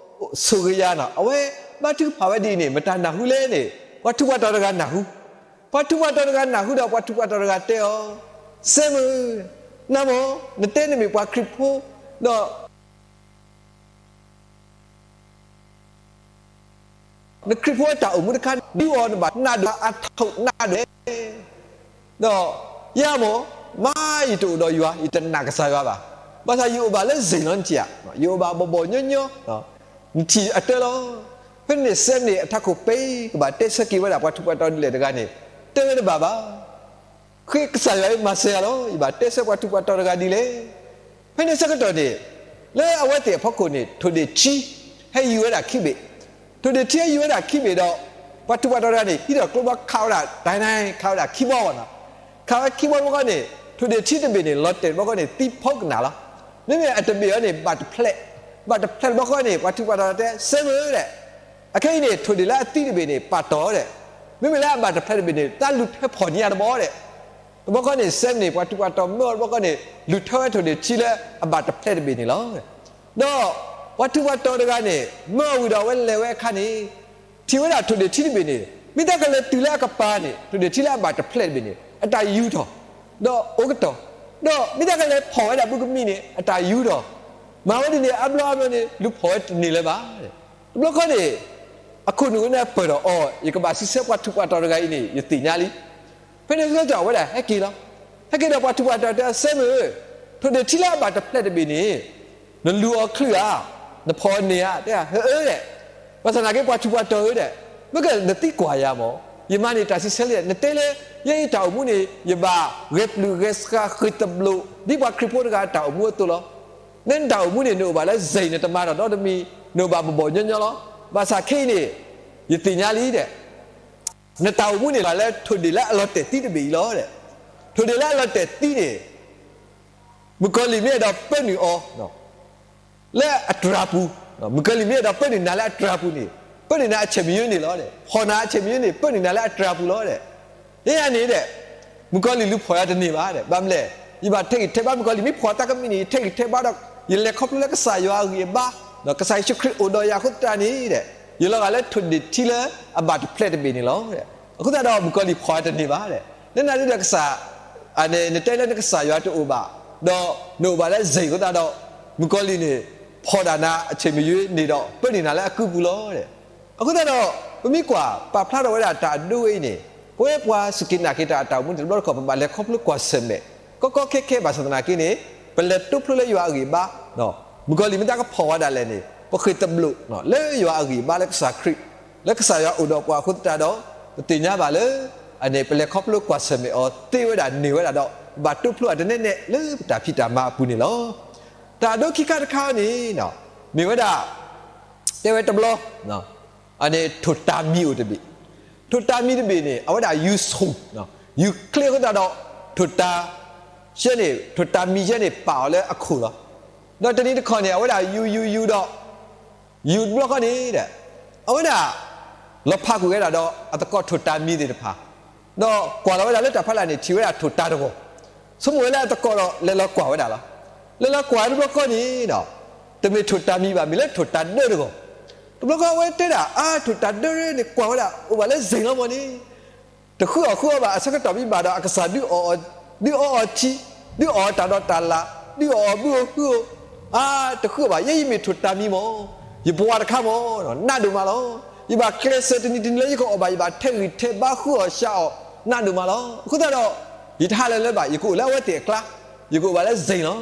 ဆိၣ်ဂ့ၤယၤနီၤ, အဝဲဘါထုကဖၣ်ဝဲဒ်အံၤန့ၣ် မတၤနၢ်ဟူလဲၣ်န့ၣ် ပှၤထူးပှၤတီၤတဂၤနၢ်ဟူ, ပှၤထူးပှၤတီၤတဂၤနၢ်ဟူဒီးပှၤထူးပှၤတီၤတဂၤတဲအီၤ, Sam ဧၢ, နမ့ၢ်, နတဲနမ့ၢ်ပှၤခရံာ်ဖိ, ဒီး နခရံာ်ဖိအတၢ်အိၣ်မူတခါန့ၣ် ဒုးအီၤနဘၣ်နးဒိၣ်အါထီၣ်နးဒိၣ်လဲၣ်. ဒီးယၤမ့ၢ်, မ့ၢ်ယတအိၣ်ဒီးယွၤ ယတနာ်ကစၢ်ယွၤဘၣ်. ဘၣ်ဆၣ်ယအိၣ်ဘၣ်လၢစ့ၣ်လီၤနထံၣ်ဧါ, ယအိၣ်ဘၣ်ဘီၣ်ဘီၣ်ညီညီ, နထံၣ်အတၢလီၤ. ဖဲန့ၣ် Sam န့ၣ် အထးခိၣ်ပဲကဘၣ်တဲဆၢက့ၤဝဲဒၣ်ပှၤထူးပှၤတီၤဒ်လဲၣ်တဂၤန့ၣ် တဲဝဲတဘၣ်ဘၣ်. ဃ့ကစၢ်ယွၤအံၤမၤစၢၤယၤလီၤ, ယဘၣ်တဲဆၢပှၤထူးပှၤတီၤတဂၤဒ်လဲၣ်. ဖဲန့ၣ်ဆၢကတီၢ်န့ၣ် လၢအဝဲသ့ၣ်အဖီခိၣ်န့ၣ် ထိၣ်ဒ့ၣ်ထံ ဟဲယူၤဝဲဒၣ်ခံဘ့ၣ်, ထိၣ်ဒ့ၣ်ထံဟဲယူၤဝဲဒၣ်ခံဘ့ၣ်ဒီး ပှၤထူးပှၤတီၤတဂၤန့ၣ် ဟံးထီၣ်ကျိဘီခးဝဲဒၣ် တၢ်နၢ် ခးဝဲဒၣ်ခံဘီဘၣ်နီၤ, ခးဝဲခံဘီတဘျီဃီန့ၣ် ထိၣ်ဒ့ၣ်ထံတဘ့ၣ်န့ၣ် လီၤတဲာ်တဘျီဃီန့ၣ် သံဖီကနၣ်လီၤ. မ့မ့ၢ်အတဘ့ၣ်အံၤန့ၣ် ဘၣ်တဖျဲး, ဘၣ်တဖျဲးတဘျီဃီန့ၣ် ပှၤထူးပှၤတီၤတဲ Sam ဧၢ ဒီး အခဲအံၤန့ၣ် ထိၣ်ဒ့ၣ်လၢအသံတဘ့ၣ်န့ၣ် ပာ်တီၢ်ဒီး မ့မ့ၢ်လၢအဘၣ်တဖျဲးတဘ့ၣ်န့ၣ် တၢ်လူၤထွဲဖီၣ်န့ၢ်ယၤတဘီဒီး တဘျီဃီန့ၣ် Sam န့ၣ် ပှၤထူးပှၤတီၤမၢအီၤတဘျီဃီန့ၣ် လူၤထွဲဝဲထိၣ်ဒ့ၣ်ထံလၢအဘၣ်တဖျဲးတဘ့ၣ်န့ၣ်လီၤ. ဒီးပှၤထူးပှၤတီၤတဂၤန့ၣ် မၢအီၤဝံၤဒီးအဝဲလဲၤဝဲအခါန့ၣ် ထံၣ်ဝဲဒၣ်ထိၣ်ဒ့ၣ်ထံတဘ့ၣ်န့ၣ် မ့ၢ်တၢ်ကလဲၤတုၤလၢအကပၤန့ၣ် ထိၣ်ဒ့ၣ်ထံလၢအဘၣ်တဖျဲးတဘ့ၣ်န့ၣ် အတၢ်ယူၤထီၣ်, ဒီးအိၣ်ကတီၢ်, ဒီးမ့ၢ်တၢ်ကလဲၤဖီၣ်ဝဲဒၣ်ဘူကမံၤန့ၣ် အတၢ်ယူၤထီၣ်, မၤဝဲဒ်န့ၣ်အါဘျီအါဘျီန့ၣ် လူၤဖီၣ်ဝဲတန့ၢ်လၢၤဘၣ်. တဘျီဃီန့ၣ် အခိၣ်နူာ်ဝဲန့ၣ်ပၢၢ်ဒီးအီၤ, ယကဘၣ်စံးဆၢပှၤထူးပှၤတီၤတဂၤအံၤန့ၣ် ယသ့ၣ်ညါလံ. ဖဲန့ၣ်ဆၢကတီၢ်အဝဲဒၣ်ဟဲက့ၤလီၤ. ဟဲက့ၤဒီးပှၤထူးပှၤတီၤတဲ Sam ဧၢ, ထိၣ်ဒ့ၣ်ထံလၢအဘၣ်တဖျဲးတဘ့ၣ်န့ၣ် နလူၤအီၤချုးဧါ, နဖီၣ်အီၤန့ၢ်ဧါ, တဲ ဟၢအၢ ဒီး ဘၣ်ဆၣ်သနာ်က့ ပှၤထူးပှၤတီၤဧၢဒီး, မ့ၢ်ကနသံကွၢ်ယၤမး, ယမၤန့ၢ်တၢ်စံးဆၢလံ, နတဲလၢ ယဲအံၤတၢ်အိၣ်မူန့ၣ် ယဘၣ်ဂဲၤပျုၢ်ဂဲၤဆှးဃ့ၢ်တဘျိး ဒ်ပှၤခရံာ်ဖိတဂၤအတၢ်အိၣ်မူအသိးလီၤ. နတၢ်အိၣ်မူန့ၣ် နအိၣ်ဘၣ်လၢစ့ၣ် နတမၤတၢ်နီတမံၤ, နအိၣ်ဘၣ်ဘီၣ်ဘီၣ်ညီညီလီၤ. ဘၣ်ဆၣ်ခဲအံၤန့ၣ် ယသ့ၣ်ညါလံဒီး နတၢ်အိၣ်မူန့ၣ် ဘၣ်လၢထိၣ်ဒ့ၣ်လၢအလီၤတဲာ်သံတဘ့ၣ်အံၤလီၤဒီး, ထိၣ်ဒ့ၣ်လၢအလီၤတဲာ်သံန့ၣ် မုၣ်ကီၤလံၢ်မ့ၢ်အဲၣ်ဒိးပၢနုာ်အီၤ လၢအတြၤပူၤ, မုၣ်ကီၤလံၢ်မ့ၢ်အဲၣ်ဒိးပၢနုာ်နၤလၢအတြၤပူၤန့ၣ်, ပၢနုာ်နၤအဆဲၣ်မံၤယွ့န့ၣ်လီၤဒီး, ဖီၣ်နၤအဆဲၣ်မံၤယွ့န့ၣ် ပၢနုာ်နၤလၢအတြၤပူၤလီၤဒီး, ယဲယၤန့ၣ်ဒီး မုၣ်ကီၤလံၢ်လူၤဖီၣ်ယၤတန့ၢ်ဘၣ်ဒီး, ဘၣ်မနုၤလဲၣ်, ယဘၣ်ထဲးဂံၢ်ထဲးဘါမုၣ်ကီၤလံၢ်, မ့ၢ်ဖီၣ်တၢ်ကမံးန့ၣ် ယထဲးဂံၢ်ထဲးဘါဒီး ယလဲၤခီဖျိလၢကစၢ်ယွၤအဂံၢ်အဘါ, ဒီးကစၢ်ယ့ၣ်ၡူးခရံာ်အိၣ်ဒီးယၤအဃိသတးန့ၣ်ဒီး, ယလီၤဂာ်လၢထိၣ်ဒ့ၣ်ထံလၢအဘၣ်တဖျဲးတဘ့ၣ်န့ၣ်လီၤ. အဃိသတးဒီး မုၣ်ကီၤလံၢ်ဖီၣ်ယၤတန့ၢ်ဘၣ်ဒီး, နနၤဒ်ဒီးကစၢ် နတဲလၢနကစၢ်ယွၤတအိၣ်ဘၣ်, ဒီးနအိၣ်ဘၣ်လၢစ့ၣ်အဃိသတးဒီး, မုၣ်ကီၤလံၢ်န့ၣ် ဖီၣ်ဒၣ်နၤအဆဲၣ်မံၤယွ့န့ၣ်ဒီး ပၢနုာ်နၤလၢအကုပူၤလီၤ. အဃိသတးဒီး ပမ့ၢ်ကွၢ်ပာ်ဖျါထီၣ်ဝဲဒၣ်တၢ်အဒိဝဲအံၤန့ၣ်, ပဝဲပှၤစူၢ်က့ၤနာ်က့ၤတၢ်အတၢ်အိၣ်မူန့ၣ် တဘျီတခီၣ် ပဘၣ်လဲၤခီဖျိကွၢ်ဆၢၣ်မဲာ် ကီကီခဲခဲ ဘၣ်ဆၣ်သနာ်က့န့ၣ် ပလဲၤတိဖျိလၢယွၤအဂံၢ်အဘါ, မုၣ်ကီၤလံၢ်မ့ၢ်တၢ်ကဖီၣ်ဝဲဒၣ်လဲာ်န့ၣ် ပဃ့ၢ်တဘျိးလၢယွၤအဂံၢ်အဘါလၢကစၢ်ခရံာ်, လၢကစၢ်ယွၤအိၣ်ဒီးပှၤအဃိသတးဒီး ပသ့ၣ်ညါဘၣ်လၢ အန့ၣ် ပလဲၤခီဖျိကွၢ်ဆၢၣ်မဲာ်အီၤသ့ဝဲဒၣ်န့ၢ်ဝဲဒၣ်ဒီး ပဘၣ်တိဖျိအီၤတနဲနဲလၢပတၢ်ဖံးတၢ်မၤအပူၤန့ၣ်လီၤ. တၢ်အဒိခံခါတခါန့ၣ် မ့ၢ်ဝဲဒၣ် တဲဝဲတဘျီ အန့ၣ်ထိၣ်တၢ်မံၤအိၣ်တဘ့ၣ်, ထိၣ်တၢ်မံၤတဘ့ၣ်န့ၣ် အဝဲဒၣ်ယူၤဆူၣ်, ယူၤချ့အဃိသတးဒီး ထိၣ်တၢ်ယဲန့ၣ် ထိၣ်တၢ်မံၤယဲန့ၣ် ပာ်အီၤလၢအခိၣ်လီၤ. ဒီးတနံၤတခီၣ်န့ၣ် အဝဲဒၣ်ယူၤယူၤယူၤဒီး ယူၤတဘျီဃီန့ၣ်ဒီး အဝဲဒၣ် လီၤဖးကွံာ်ဝဲဒၣ်ဒီး အသကိးထိၣ်တၢ်မံၤသ့ၣ်တဖၣ်, ဒီးကွၢ်လီၤဝဲဒၣ်လၢတၢ်ဖီလာ်န့ၣ် ထံၣ်ဝဲဒၣ်ထိၣ်တၢ်တဂီၢ်, ဆိကမိၣ်ဝဲလၢအသကိးဒီး လဲၤလီၤကွၢ်ဝဲဒၣ်လီၤ. လဲၤလီၤကွၢ်တဘျီဃီန့ၣ်ဒီး တမ့ၢ်ထိၣ်တၢ်မံၤဘၣ် မ့ၢ်လၢထိၣ်တၢ်ဒၢတဂီၢ်, တဘျီဃီအဝဲတဲဒၣ် အါ ထိၣ်တၢ်ဒၢန့ၣ် ကွၢ်ဝဲဒၣ် အိၣ်ဘၣ်လၢစ့ၣ်လီၤမၢ်န့ၣ် တဃုအီၣ်ဃုအီဘၣ် အဆၢကတီၢ်မ့ၢ်ဘၣ်ဒီး အကစၢ်ဒုးအီၣ်အီထံ, ဒုးအီအီထံ, ဒုးအီအီတၢ်ဒီးတၢ်လၢ်, ဒုးအီအီဘုဧိၤဟုဧိၤ, အါ တဃုအီဘၣ် ယဲယမ့ၢ်ထိၣ်တၢ်မံၤမၢ်, ယပှၤတခါမၢ်, နးဒိၣ်မးလီၤ. ယဘၣ်ကျဲးစၢးတနံၤတနံၤလၢယကအီၣ်ဘၣ် ယဘၣ်ထဲးဂံၢ်ထဲးဘါဃုအီၣ်ဆှးအီၣ် နးဒိၣ်မးလီၤ. အဃိသတးဒီး ယတဟးလၢၤလၢၤဘၣ် ယကအိၣ်လၢအဝဲသ့ၣ်အကျါ, ယကအိၣ်ဘၣ်လၢစ့ၣ်လီၤ.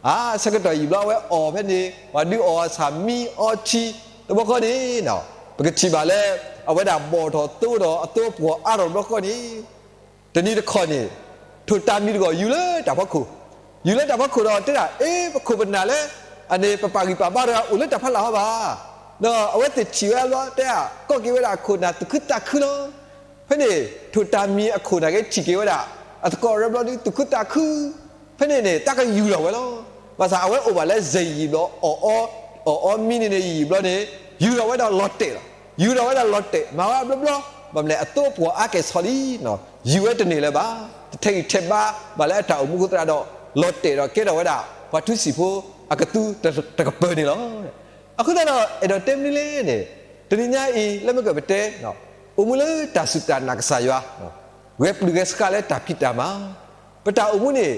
အါ ဆၢကတီၢ်ယံာ်ဘျီအဝဲအီၣ်ဖဲန့ၣ် ပှၤဒုးအီၣ်အီဆၣ်မံအီထံ, တဘျီဃီန့ၣ် ပကထံၣ်ဘၣ်လၢ အဝဲဒၣ်ဘီၣ်ထီၣ်သိဒီးအသိပှီၢ်အါထီၣ်တဘျီဃီန့ၣ်, တနံၤတခီၣ်န့ၣ် ထိၣ်တၢ်မံၤတဂီၢ်ယူၤလၢတၢ်ဖီခိၣ်, ယူၤလၢတၢ်ဖီခိၣ်ဒီးတဲဒၣ် အ့ ပခိၣ်ပနၢ်လၢ အန့ၣ် ပပာ်ဂံၢ်ပာ်ဘါတဂၤအိၣ်လၢတၢ်ဖီလာ်ဟီဘၣ်, ဒီးအဝဲသ့ၣ်ထံၣ်ဝဲဘျီတဲဒၣ် ကိးက့ၤဝဲဒၣ်အခိၣ်နၢ်သူၣ်ခုသးခုလီၤ. ဖဲန့ၣ် ထိၣ်တၢ်မံၤအခိၣ်နၢ်က့ထံၣ်က့ၤဝဲဒၣ် အသကိးရဲဘျီဒုးသူၣ်ခုသးခု, ဖဲန့ၣ်န့ၣ် တၢ်ကယူၤထီၣ်ဝဲလီၤ. ဘၣ်ဆၣ်အဝဲအိၣ်ဘၣ်လၢစ့ၣ်ယံာ်ဘျီ အီၣ်အီ အီၣ်အီမံန့ၣ်န့ၣ်ယံာ်ဘျီန့ၣ် ယူၤထီၣ်ဝဲဒၣ်လီၤတဲာ်လီၤ. ယူၤထီၣ်ဝဲဒၣ်လီၤတဲာ် မၤဝဲဘျီဘျီ, ဘၣ်မနုၤလဲၣ် အသိပှီၢ်အါကဲၣ်ဆိးလံ, ယူၤဝဲတန့ၢ်လၢၤဘၣ်, တထဲးဂံၢ်ထဲးဘါဘၣ်လၢအတၢ်အိၣ်မူအဃိသတးဒီး လီၤတဲာ်ဒီးကဲထီၣ်ဝဲဒၣ် ပှၤထူစံာ်ဖိအကသူတကပၤန့ၣ်လီၤ. အဃိသတးဒီး အဲၣ်ဒိးတဲမနုၤလဲၣ်န့ၣ် တနံၤညါအံၤ လၢမ့ၢ်ကပတဲ အိၣ်မူလၢတၢ်စူၢ်တၢ်နာ်ကစၢ်ယွၤ, ဂဲၤပျုၢ်ဂဲၤဆှးလၢတၢ်ဖံးတၢ်မၤ, ပတၢ်အိၣ်မူန့ၣ်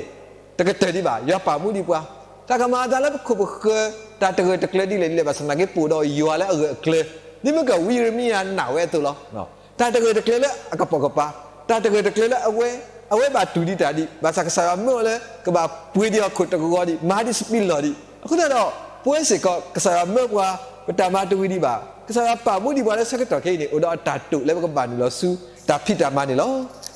တကတၢၢ်ဒံးဘၣ် ယွၤပာ်မူဒံးပှၤ, တၢ်ကမၤအသးလၢပခိၣ်ပဃၢၤ တၢ်တဂၢၢ်တကျၢၤဒ်လဲၣ်ဒ်လဲၣ် ဘၣ်ဆၣ်သနာ်က့ ပအိၣ်ဒီးယွၤလၢအဂၢၢ်အကျၢၤ, ဒ်မ့ၢ်ကဝံယံးရမံယၤနာ်ဝဲအသိးလီၤ. တၢ်တဂၢၢ်တကျၢၤလၢအကပိာ်ကပၤ, တၢ်တဂၢၢ်တကျၢၤလၢအဝဲ, အဝဲဘၣ်တူၢ်ဒံးတၢ်ဒံး ဘၣ်ဆၣ်ကစၢ်ယွၤမၢအီၤလၢ ကဘၣ်ပှ့ၤဒံးအီၤခိၣ်တဂီၤဒံး မၤဒံးစပံးလီၢ်ဒံး, အဃိသတးဒီး ပဝဲစ့ၢ်ကီး ကစၢ်ယွၤမၢပှၤ ပတၢ်မၤတဝံၤဒံးဘၣ်, ကစၢ်ယွၤပာ်မူဒံးပှၤလၢဆၢကတီၢ်ခဲအံၤန့ၣ် အိၣ်ဒီးအတၢ်တိာ်လၢပကဘၣ်နုာ်လီၤဆူ တၢ်ဖံးတၢ်မၤန့ၣ်လီၤ.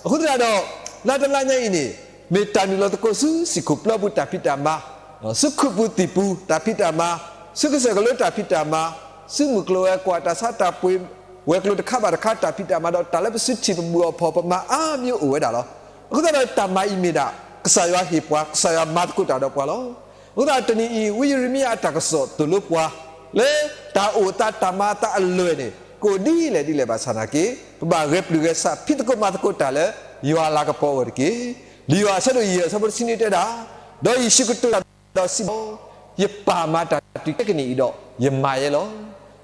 အဃိသတးဒီး လါတလါညါအံၤန့ၣ် မ့ၢ်တၢ်နုာ်လီၤသကိးဆူစံၣ်ခိၣ်ပျၢပူၤတၢ်ဖံးတၢ်မၤ, ဆူခူၣ်ပူၤသံၣ်ပူၤတၢ်ဖံးတၢ်မၤ, ဆူကစၢၢ်ကလိတၢ်ဖံးတၢ်မၤ, ဆူမုၢ်ကျိၤဝဲၤကွာ်တၢ်ဆါတၢ်ပှ့ၤ ဝဲၤကျိၤတခါဘၣ်တခါတၢ်ဖံးတၢ်မၤဒီး တၢ်လၢပစုထံၣ်ပဘူၣ်အီၤဖီၣ်ပမၤအါမံၤအိၣ်ဝဲဒၣ်လီၤ. အဃိသတးဒီးတၢ်မၤအံၤမ့ၢ်ဒၣ် ကစၢ်ယွၤဟ့ၣ်ပှၤ ကစၢ်ယွၤမၤသကိးတၢ်ဒီးပှၤလီၤ. အဃိသတးတနံၤအံၤ ဝံယံးရမံယၤအတၢ်ကစီၣ်သိၣ်လိပှၤ လၢတၢ်အိၣ်သးတၢ်မၤအသးအလွဲၢ်န့ၣ် ကအိၣ်ဒ်လဲၣ်ဒ်လဲၣ်ဘၣ်ဆၣ်သနာ်က့ ပဘၣ်ဂဲၤပျုၢ်ဂဲၤဆှး ဖံးသကိးမၤသကိးတၢ်လၢ ယွၤအလၤကပီၤအဂီၢ်တက့ၢ်. လံာ်ယိၤဟၣ်အဆၢဒိၣ်ယဲၢ်အဆၢဖိတဆံန့ၣ်တဲဒၣ်, ဒီးယ့ၣ်ၡူးကတိၤတၢ်ဒီးစံးဘၣ်, ယပၢ်မၤတၢ်တုၤခဲကနံၣ်အံၤဒီး ယမၤယဲလီၤ.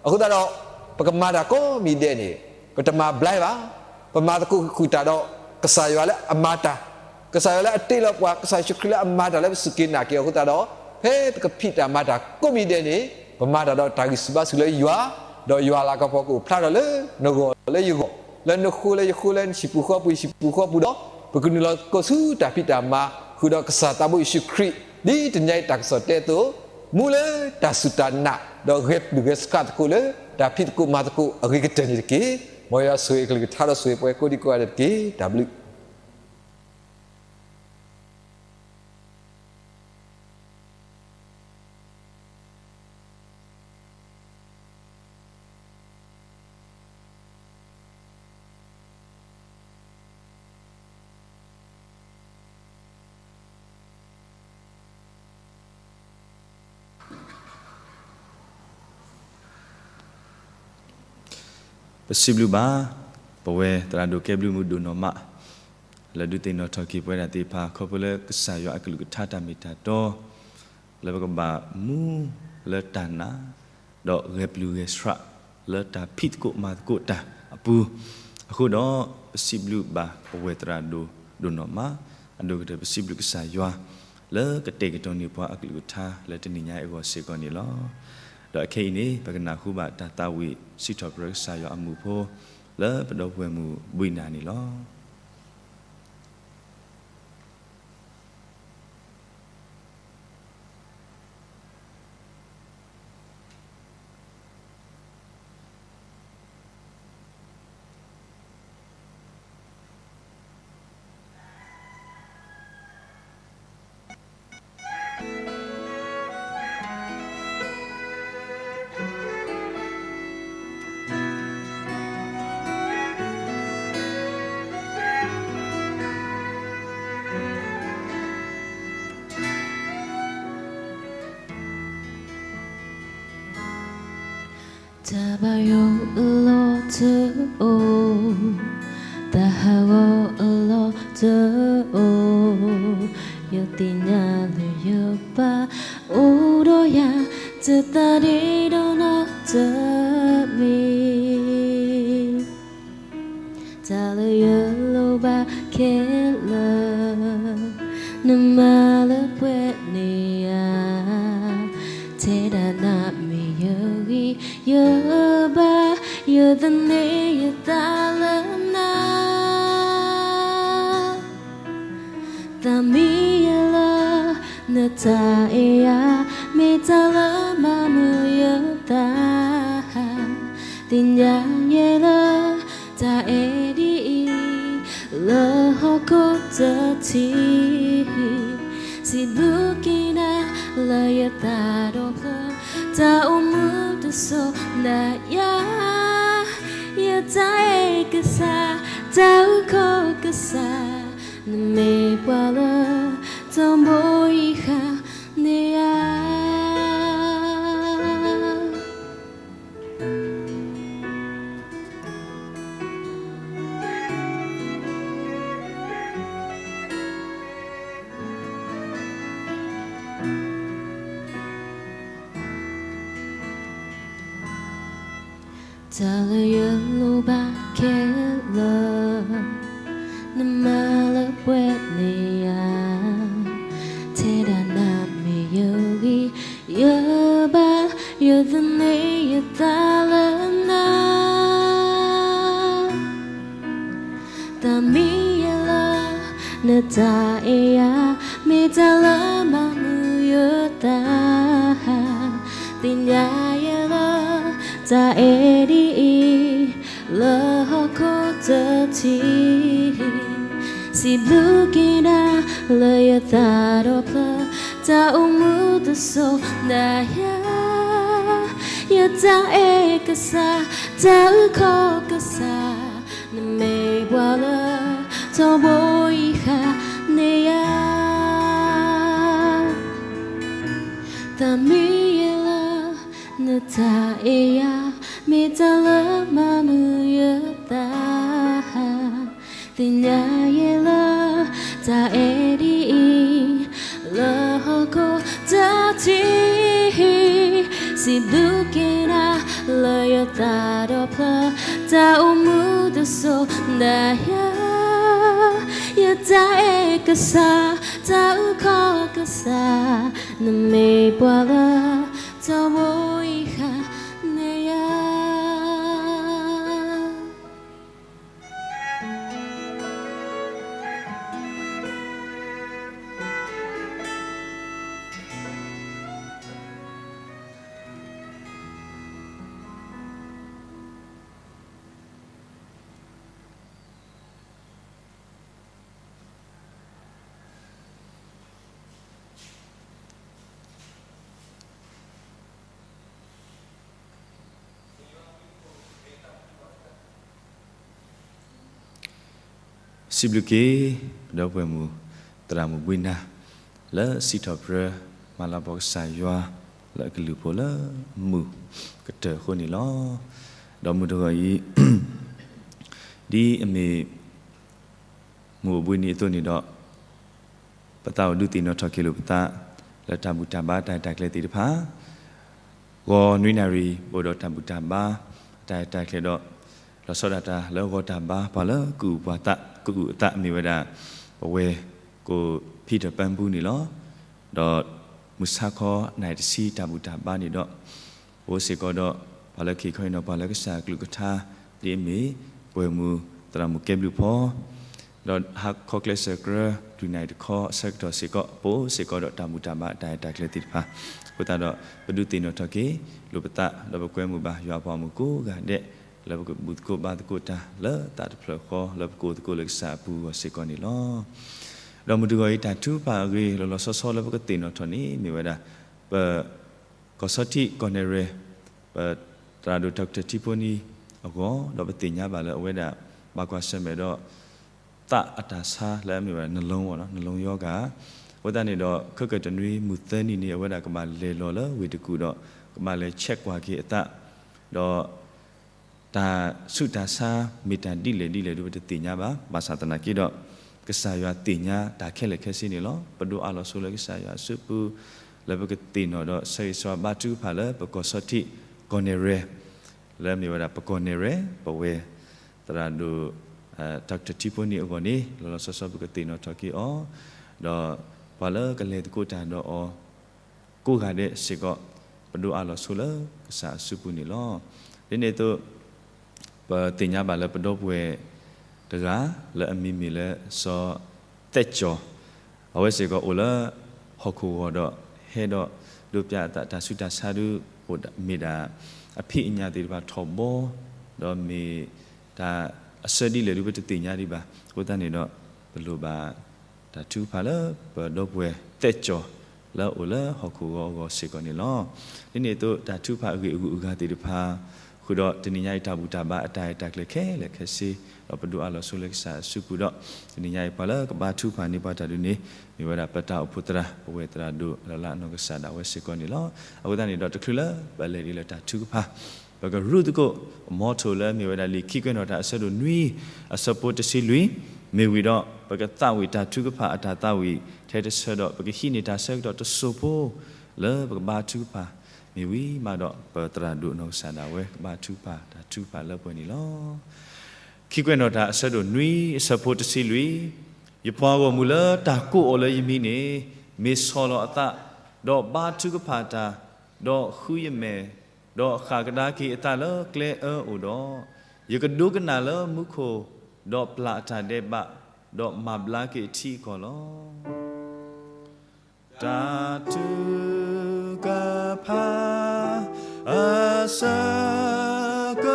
အဃိသတးဒီး ပကမၤတၢ်ကိးမံၤဒဲးန့ၣ် ပတမၤဘျါဘၣ်, ပမၤသကိးဃုာ်တၢ်ဒီး ကစၢ်ယွၤလၢအမၤတၢ်, ကစၢ်ယွၤလၢအတ့လီၤပှၤ ကစၢ်ယ့ၣ်ၡူးခရံာ်လၢအမၤတၢ်လၢပစူၢ်က့ၤနာ်က့ၤအီၤအဃိသတးဒီး ဖဲပကဖံးတၢ်မၤတၢ်ကိးမံၤဒဲးန့ၣ် ပမၤတၢ်ဒီးတၢ်ဂံၢ်ဆူၣ်ဘါဆူၣ်လၢယွၤ, ဒီးယွၤအလၤကပီၤကအိၣ်ဖျါထီၣ်လၢနဂီၢ်လၢယဂီၢ်, လၢနဃိလၢယဃိလၢနဟံၣ်ပူၤဃီပူၤယဟံၣ်ပူၤဃီပူၤဒီး ပကနုာ်လီၤသကိးဆူတၢ်ဖံးတၢ်မၤ ဃုာ်ဒီးကစၢ်သးဘိယ့ၣ်ၡူးခရံာ်, ဒ်တနံၤအံၤတၢ်ကစီၣ်တဲအသိး, မူလၢတၢ်စူၢ်တၢ်နာ် ဒီးဂဲၤပျုၢ်ဂဲၤဆှးသကိးလၢ တၢ်ဖံးသကိးမၤသကိးအဂ့ၤကတၢၢ်န့ၣ်တက့ၢ်. မ်ယွၤဆိၣ်ဂ့ၤအကလုၢ်ကထါဒီးဆိၣ်ဂ့ၤပှၤကိးဒံကိးဂၤဒဲးတက့ၢ်. တၢ်ဘျုး. ပစံးဘျုးဘၣ် ပဝဲသရၣ်ဒိၣ်ကဲဘျုးမုၢ်ဒိၣ်နီၢ်မး လၢဒုးသ့ၣ်နီၣ်ထီၣ်က့ၤပဝဲဒၣ်သ့ၣ်တဖၣ် ခီဖျိလၢကစၢ်ယွၤအကလုၢ်ကထါတၢ်မ့ၢ်တၢ်တီ လၢပကဘၣ်မူလၢတၢ်နာ် ဒီးဂဲၤပျုၢ်ဂဲၤဆှးလၢတၢ်ဖံးသကိးမၤသကိးတၢ်အပူၤ, အဃိဒီး ပစံးဘျုးဘၣ်ပဝဲသရၣ်ဒိၣ်ဒိၣ်နီၢ်မး, အဒိၣ်ကတၢၢ်ပစံးဘျုးကစၢ်ယွၤ လၢကတဲာ်ကတီၤန့ၢ်ပှၤအကလုၢ်ကထါလၢတနံၤညါအံၤအဂီၢ်စ့ၢ်ကီးန့ၣ်လီၤ. ဒီးအခဲအံၤန့ၣ် ပကနၢ်ဟူဘၣ်တၢ်သးဝံၣ်စံးထီၣ်ပတြၢၤကစၢ်ယွၤအမုာ်ဖိ, လၢပဒီပုၢ်ဝဲၢ်မုၣ်ဘှံးနၤန့ၣ်လီၤ. တၢ်ဘၣ်ယိၣ်အလီၢ်တအိၣ်, တၢ်ဟးဂီၤအလီၢ်တအိၣ်, ယသ့ၣ်ညါလၢယပၢ်အိၣ်ဒီးယၤ, တသးဒ့ဒီးနီတမံၤ တၢ်လၢယလိၣ်ဘၣ်ခဲလၢာ်, နမၤလၢပှဲၤန့ၢ်ယၤ, ထဲဒၣ်နမ့ၢ်ယဂံၢ်ယဘါ, ယသန့ၤယသးလၢနၤ သးမံယဲလၢ နတၢ်အဲၣ်ယၤ, မ့ၢ်တၢ်လၢမၤမုာ်ယသး, သ့ၣ်ညါယဲလၢ တၢ်အဲၣ်ဒ်အံၤ လၢဟီၣ်ခိၣ်တထံၣ်, စံးဘျုးက့ၤနၤလၢယသးဒီဖျၢၣ်, တၢ်အိၣ်မူတစိၤနၤယၤ, ယတၢ်အဲၣ်ကစၢ်, တၢ်အုၣ်ကီၤကစၢ်, နမ့ၢ်ပှၤလၢ တၢ်ဘိးယံၤဃာ်န့ၢ်ယၤ တၢ်လၢယလိၣ်ဘၣ်ခဲလၢာ်, နမၤလၢပှဲၤန့ၢ်ယၤ, ထဲဒၣ်နမ့ၢ်ယဂံၢ်ယဘါ, ယသန့ၤယသးလၢနၤ သးမံယဲလၢ နတၢ်အဲၣ်ယၤ, မ့ၢ်တၢ်လၢမၤမုာ်ယသး, သ့ၣ်ညါယဲလၢ တၢ်အဲၣ်ဒ်အံၤ လၢဟီၣ်ခိၣ်တထံၣ်, စံးဘျုးက့ၤနၤလၢယသးဒီဖျၢၣ်, တၢ်အိၣ်မူတစိၤနၤယၤ, ယတၢ်အဲၣ်ကစၢ်, တၢ်အုၣ်ကီၤကစၢ်, နမ့ၢ်ပှၤလၢ တၢ်ဘိးယံၤဃာ်န့ၢ်ယၤ သးမံယဲလၢ နတၢ်အဲၣ်ယၤ, မ့ၢ်တၢ်လၢမၤမုာ်ယသး, သ့ၣ်ညါယဲလၢ တၢ်အဲၣ်ဒ်အံၤ လၢဟီၣ်ခိၣ်တထံၣ်, စံးဘျုးက့ၤနၤလၢယသးဒီဖျၢၣ်, တၢ်အိၣ်မူတစိၤနၤယၤ, ယတၢ်အဲၣ်ကစၢ်, တၢ်အုၣ်ကီၤကစၢ်, နမ့ၢ်ပှၤလၢ တၢ်ဘိးယံၤဃာ်န့ၢ်ယၤစံးဘျုးက့ၤ ပဒီပုၢ်ဝဲၢ်မုၣ် သရၣ်မုၣ်ဘှံးနၤ လၢစံးထီၣ်ပတြၢၤ မၤလၤကပီၤကစၢ်ယွၤ လၢအကလုၢ်ဖိလၢမုာ်ကတၢၢ်အဃိန့ၣ်လီၤ. ဒီးမုၢ်တဂီၤအံၤ ဒ်အမ့ၢ် မုၢ်အိၣ်ဘှံးနံၤအသိးန့ၣ်ဒီး ပသးအိၣ်ဒုးသ့ၣ်နီၣ်ထီၣ်က့ၤလိာ်ပသး လၢတၢ်ဘူၣ်တၢ်ဘါတၢ်ရဲၣ်တၢ်ကျဲၤသ့ၣ်တဖၣ်, ဂီၤနွံနၣ်ရံၣ် အိၣ်ဒီးတၢ်ဘူၣ်တၢ်ဘါ တၢ်ရဲၣ်တၢ်ကျဲၤဒီး လီၤဆီဒၣ်တၢ်လၢဂီၤတၢ်ဘါ ပှၤလၢကအုၣ်ပှၤသး ကအုၣ်အသးမ့ၢ်ဝဲဒၣ် ပဝဲၢ်ကိၣ်ဖံတၢ်ပၢပူၤန့ၣ်လီၤ. ဒီးမုၢ်ဆါခီနၣ်ရံၣ်တဆံတၢ်ဘူၣ်တၢ်ဘါန့ၣ်ဒီး အိၣ်စ့ၢ်ကီးဒီး ပှၤလၢခံခီအံၤနီၤ ပှၤလၢကစၢ်အကလုၢ်ကထါ ဒ်အမ့ၢ် ပှဲၤမူ သရၣ်မုၣ်ကဲဘျုးဖီ ဒီးဟါခီကျဲစၢၤကရၢ လွံၢ်နၣ်ရံၣ်တခီအဆၢကတီၢ်စ့ၢ်ကီး ပအိၣ်စ့ၢ်ကီးဒီးတၢ်ဘူၣ်တၢ်ဘါအတၢ်ရဲၣ်တၢ်ကျဲၤသ့ၣ်တဖၣ် အဃိသတးဒီး ပဒုးသ့ၣ်နီၣ်ထီၣ်က့ၤလိာ်ပသး ဒီးပကွဲမုာ်ဘၣ်ယွၤအပှၤမုၣ်ကိးဂၤဒဲး လၢပကဘူၣ်သကိးဘါသကိးတၢ်လၢသးတဖျၢၣ်ဃီ လၢပကအိၣ်သကိးလၢကစၢ်အပူၤအဂီၢ်စ့ၢ်ကီးန့ၣ်လီၤ. ဒီးမုၢ်တဂီၤအံၤတၢ်ထုကဖၣ်အဂ့ၢ်လီၤလီၤဆီဆီလၢပကသ့ၣ်နီၣ်ထီၣ်န့ၣ် မ့ၢ်ဝဲဒၣ် ပ ကီၢ်ဆီထံးကီၢ်နဲၣ်ရဲၣ် ပသရၣ်ဒိၣ် Doctor ထံဖိနံၤအဂီၢ် ဒီးပသ့ၣ်ညါဘၣ်လၢအဝဲဒၣ် ဘၣ်ကွၢ်ဆၢၣ်မဲာ်ဒီး သးအတၢ်ဆါလၢအမ့ၢ်ဝဲဒၣ် နှလုံးပေါ့နော် နှလုံးရောဂါ အဃိသတးန့ၣ်ဒီး ခဲကတနွံမုၢ်သၢနံၤန့ၣ် အဝဲဒၣ်ကဘၣ်လဲၤလီၤလၢဝ့ၢ်တကူၣ်ဒီး ကဘၣ်လဲၤဆဲးကွၢ်က့ၤအသး ဒီး တၢ်ဆူးတၢ်ဆါမ့ၢ်တၢ်ဒ်လဲၣ်ဒ်လဲၣ်ဒီး ပတသ့ၣ်ညါဘၣ်. ဘၣ်ဆၣ်သနာ်က့ဒီး ကစၢ်ယွၤသ့ၣ်ညါတၢ်ခဲလၢာ်ခဲဆ့န့ၣ်လီၤ. ပဒိးအးလီၤဆိလၢကစၢ်ယွၤအစုပူၤ လၢပကသ့ၣ်နီၣ်ဒီးဆၢဂ့ၤဆၢဝါဘါထုကဖၣ်လၢပကီၢ်ဆီထံးကီၢ်နဲၣ်ရဲၣ် လၢအမ့ၢ်ဝဲဒၣ်ပကီၢ်နဲၣ်ရဲၣ် ပဝဲ သရၣ်ဒိၣ် Doctor ထံဖိနံၤအဂီၢ်န့ၣ် လီၤလီၤဆီဆီပကသ့ၣ်နီၣ်ထီၣ်က့ၤအီၤ ဒီးပှၤလၢကလဲၤသကိးတၢ်ဒီးအီၤ ကိးဂၤဒဲးစ့ၢ်ကီး ပဒိးအးလီၤဆိလၢကစၢ်အစုပူၤန့ၣ်လီၤ. ဒ်န့ၣ်အသိး ပသ့ၣ်ညါဘၣ်လၢပဒီပုၢ်ဝဲၢ်တဂၤ လၢအမံၤမ့ၢ်လၢစီၤသဲကၠီၤ အဝဲစ့ၢ်ကီးအိၣ်လၢဟီၣ်ခိၣ်ဂီၤဒီး ဟဲဒီးဒိးပျၢ်အသးတၢ်ဆူးတၢ်ဆါဒု အိၣ်မ့ၢ်ဒၣ် အဖံးအညၣ်သ့ၣ်တဖၣ်ထီၣ်ဘီ ဒီးမ့ၢ်တၢ်အဆၢဒ်လဲၣ်ဒု ပတသ့ၣ်ညါဒံးဘၣ်. အဃိသတးန့ၣ်ဒီး ပလိၣ်ဘၣ် တၢ်ထုကဖၣ်လၢပဒီပုၢ်ဝဲၢ်သဲကၠီၤ လၢအအိၣ်လၢဟီၣ်ခိၣ်ဂီၤအဂီၢ်စ့ၢ်ကီးန့ၣ်လီၤ. ဒ်န့ၣ်အသိးတၢ်ထုကဖၣ်အဂ့ၢ်အဂုၤအဂၤသ့ၣ်တဖၣ် ဃုာ်ဒီးတနံၤညါအံၤတၢ်ဘူၣ်တၢ်ဘါအတၢ်ရဲၣ်တၢ်ကျဲၤခဲလၢာ်ခဲဆ့ ဒီးပဒိးအးလီၤဆိလၢကစၢ်အစုပူၤဒီး တနံၤညါအံၤပှၤလၢကဘါထုကဖၣ်န့ၢ်ပှၤတၢ်ဒုးန့ၣ် မ့ၢ်ဝဲဒၣ်ပတၢ်အိၣ်ဖှိၣ်သရၣ် ပဝဲၢ်သရၣ်ဒိၣ်လၢ်လၢ်အနီၢ်ကစၢ်ဒၣ်ဝဲစ့ၢ်ကီးန့ၣ်လီၤ. အဃိသတးန့ၣ်ဒီးတချုးလၢပလဲၤဒ်လၢတၢ်ထုကဖၣ် ပကရူၢ်သကိး မီထိၣ်လၢအမ့ၢ်ဝဲဒၣ်လံာ်ခံကွဲးနီၣ်တၢ်အဆၢဒိၣ်နွံ အဆၢဖိတဆံလွံၢ် မ့ၢ်ဝံၤဒီး ပကသးဝံၣ်တၢ်ထုကဖၣ်အတၢ်သးဝံၣ်ထဲတဆၢဒီး ပကဟံးန့ၢ်တၢ်ဆၢကတီၢ်တစိၢ်ဖိ လၢပကဘါထုကဖၣ်မ့ၢ်ဝံၤမးဒီး ပသရၣ်ဒိၣ်အနီၢ်ကစၢ်ဒၣ်ဝဲကဘါထုကဖၣ်တၢ်ထုကဖၣ်လၢပှဲၤန့ၣ်လီၤ. ခံကွဲးနီၣ်တၢ်အဆၢဒိၣ်နွံ အဆၢဖိတဆံလွံၢ် ယပှၤဂီၢ်မုၢ်လၢတၢ်ကိးအီၤလၢယမံၤန့ၣ် မ့ၢ်ဆီၣ်လီၤအသး, ဒီးဘါထုကဖၣ်တၢ်, ဒီးဃုယမဲာ်, ဒီးဃၣ်ကဒါက့ၤအသးလၢကျဲအၢအိၣ်ဒီး, ယကဒိကနၣ်လၢမူခိၣ်, ဒီးပျၢ်အတၢ်ဒဲးဘး, ဒီးမၤဘျါက့ၤအထံအကီၢ်လီၤ. တၢ်ထုကဖၣ် အဆၢက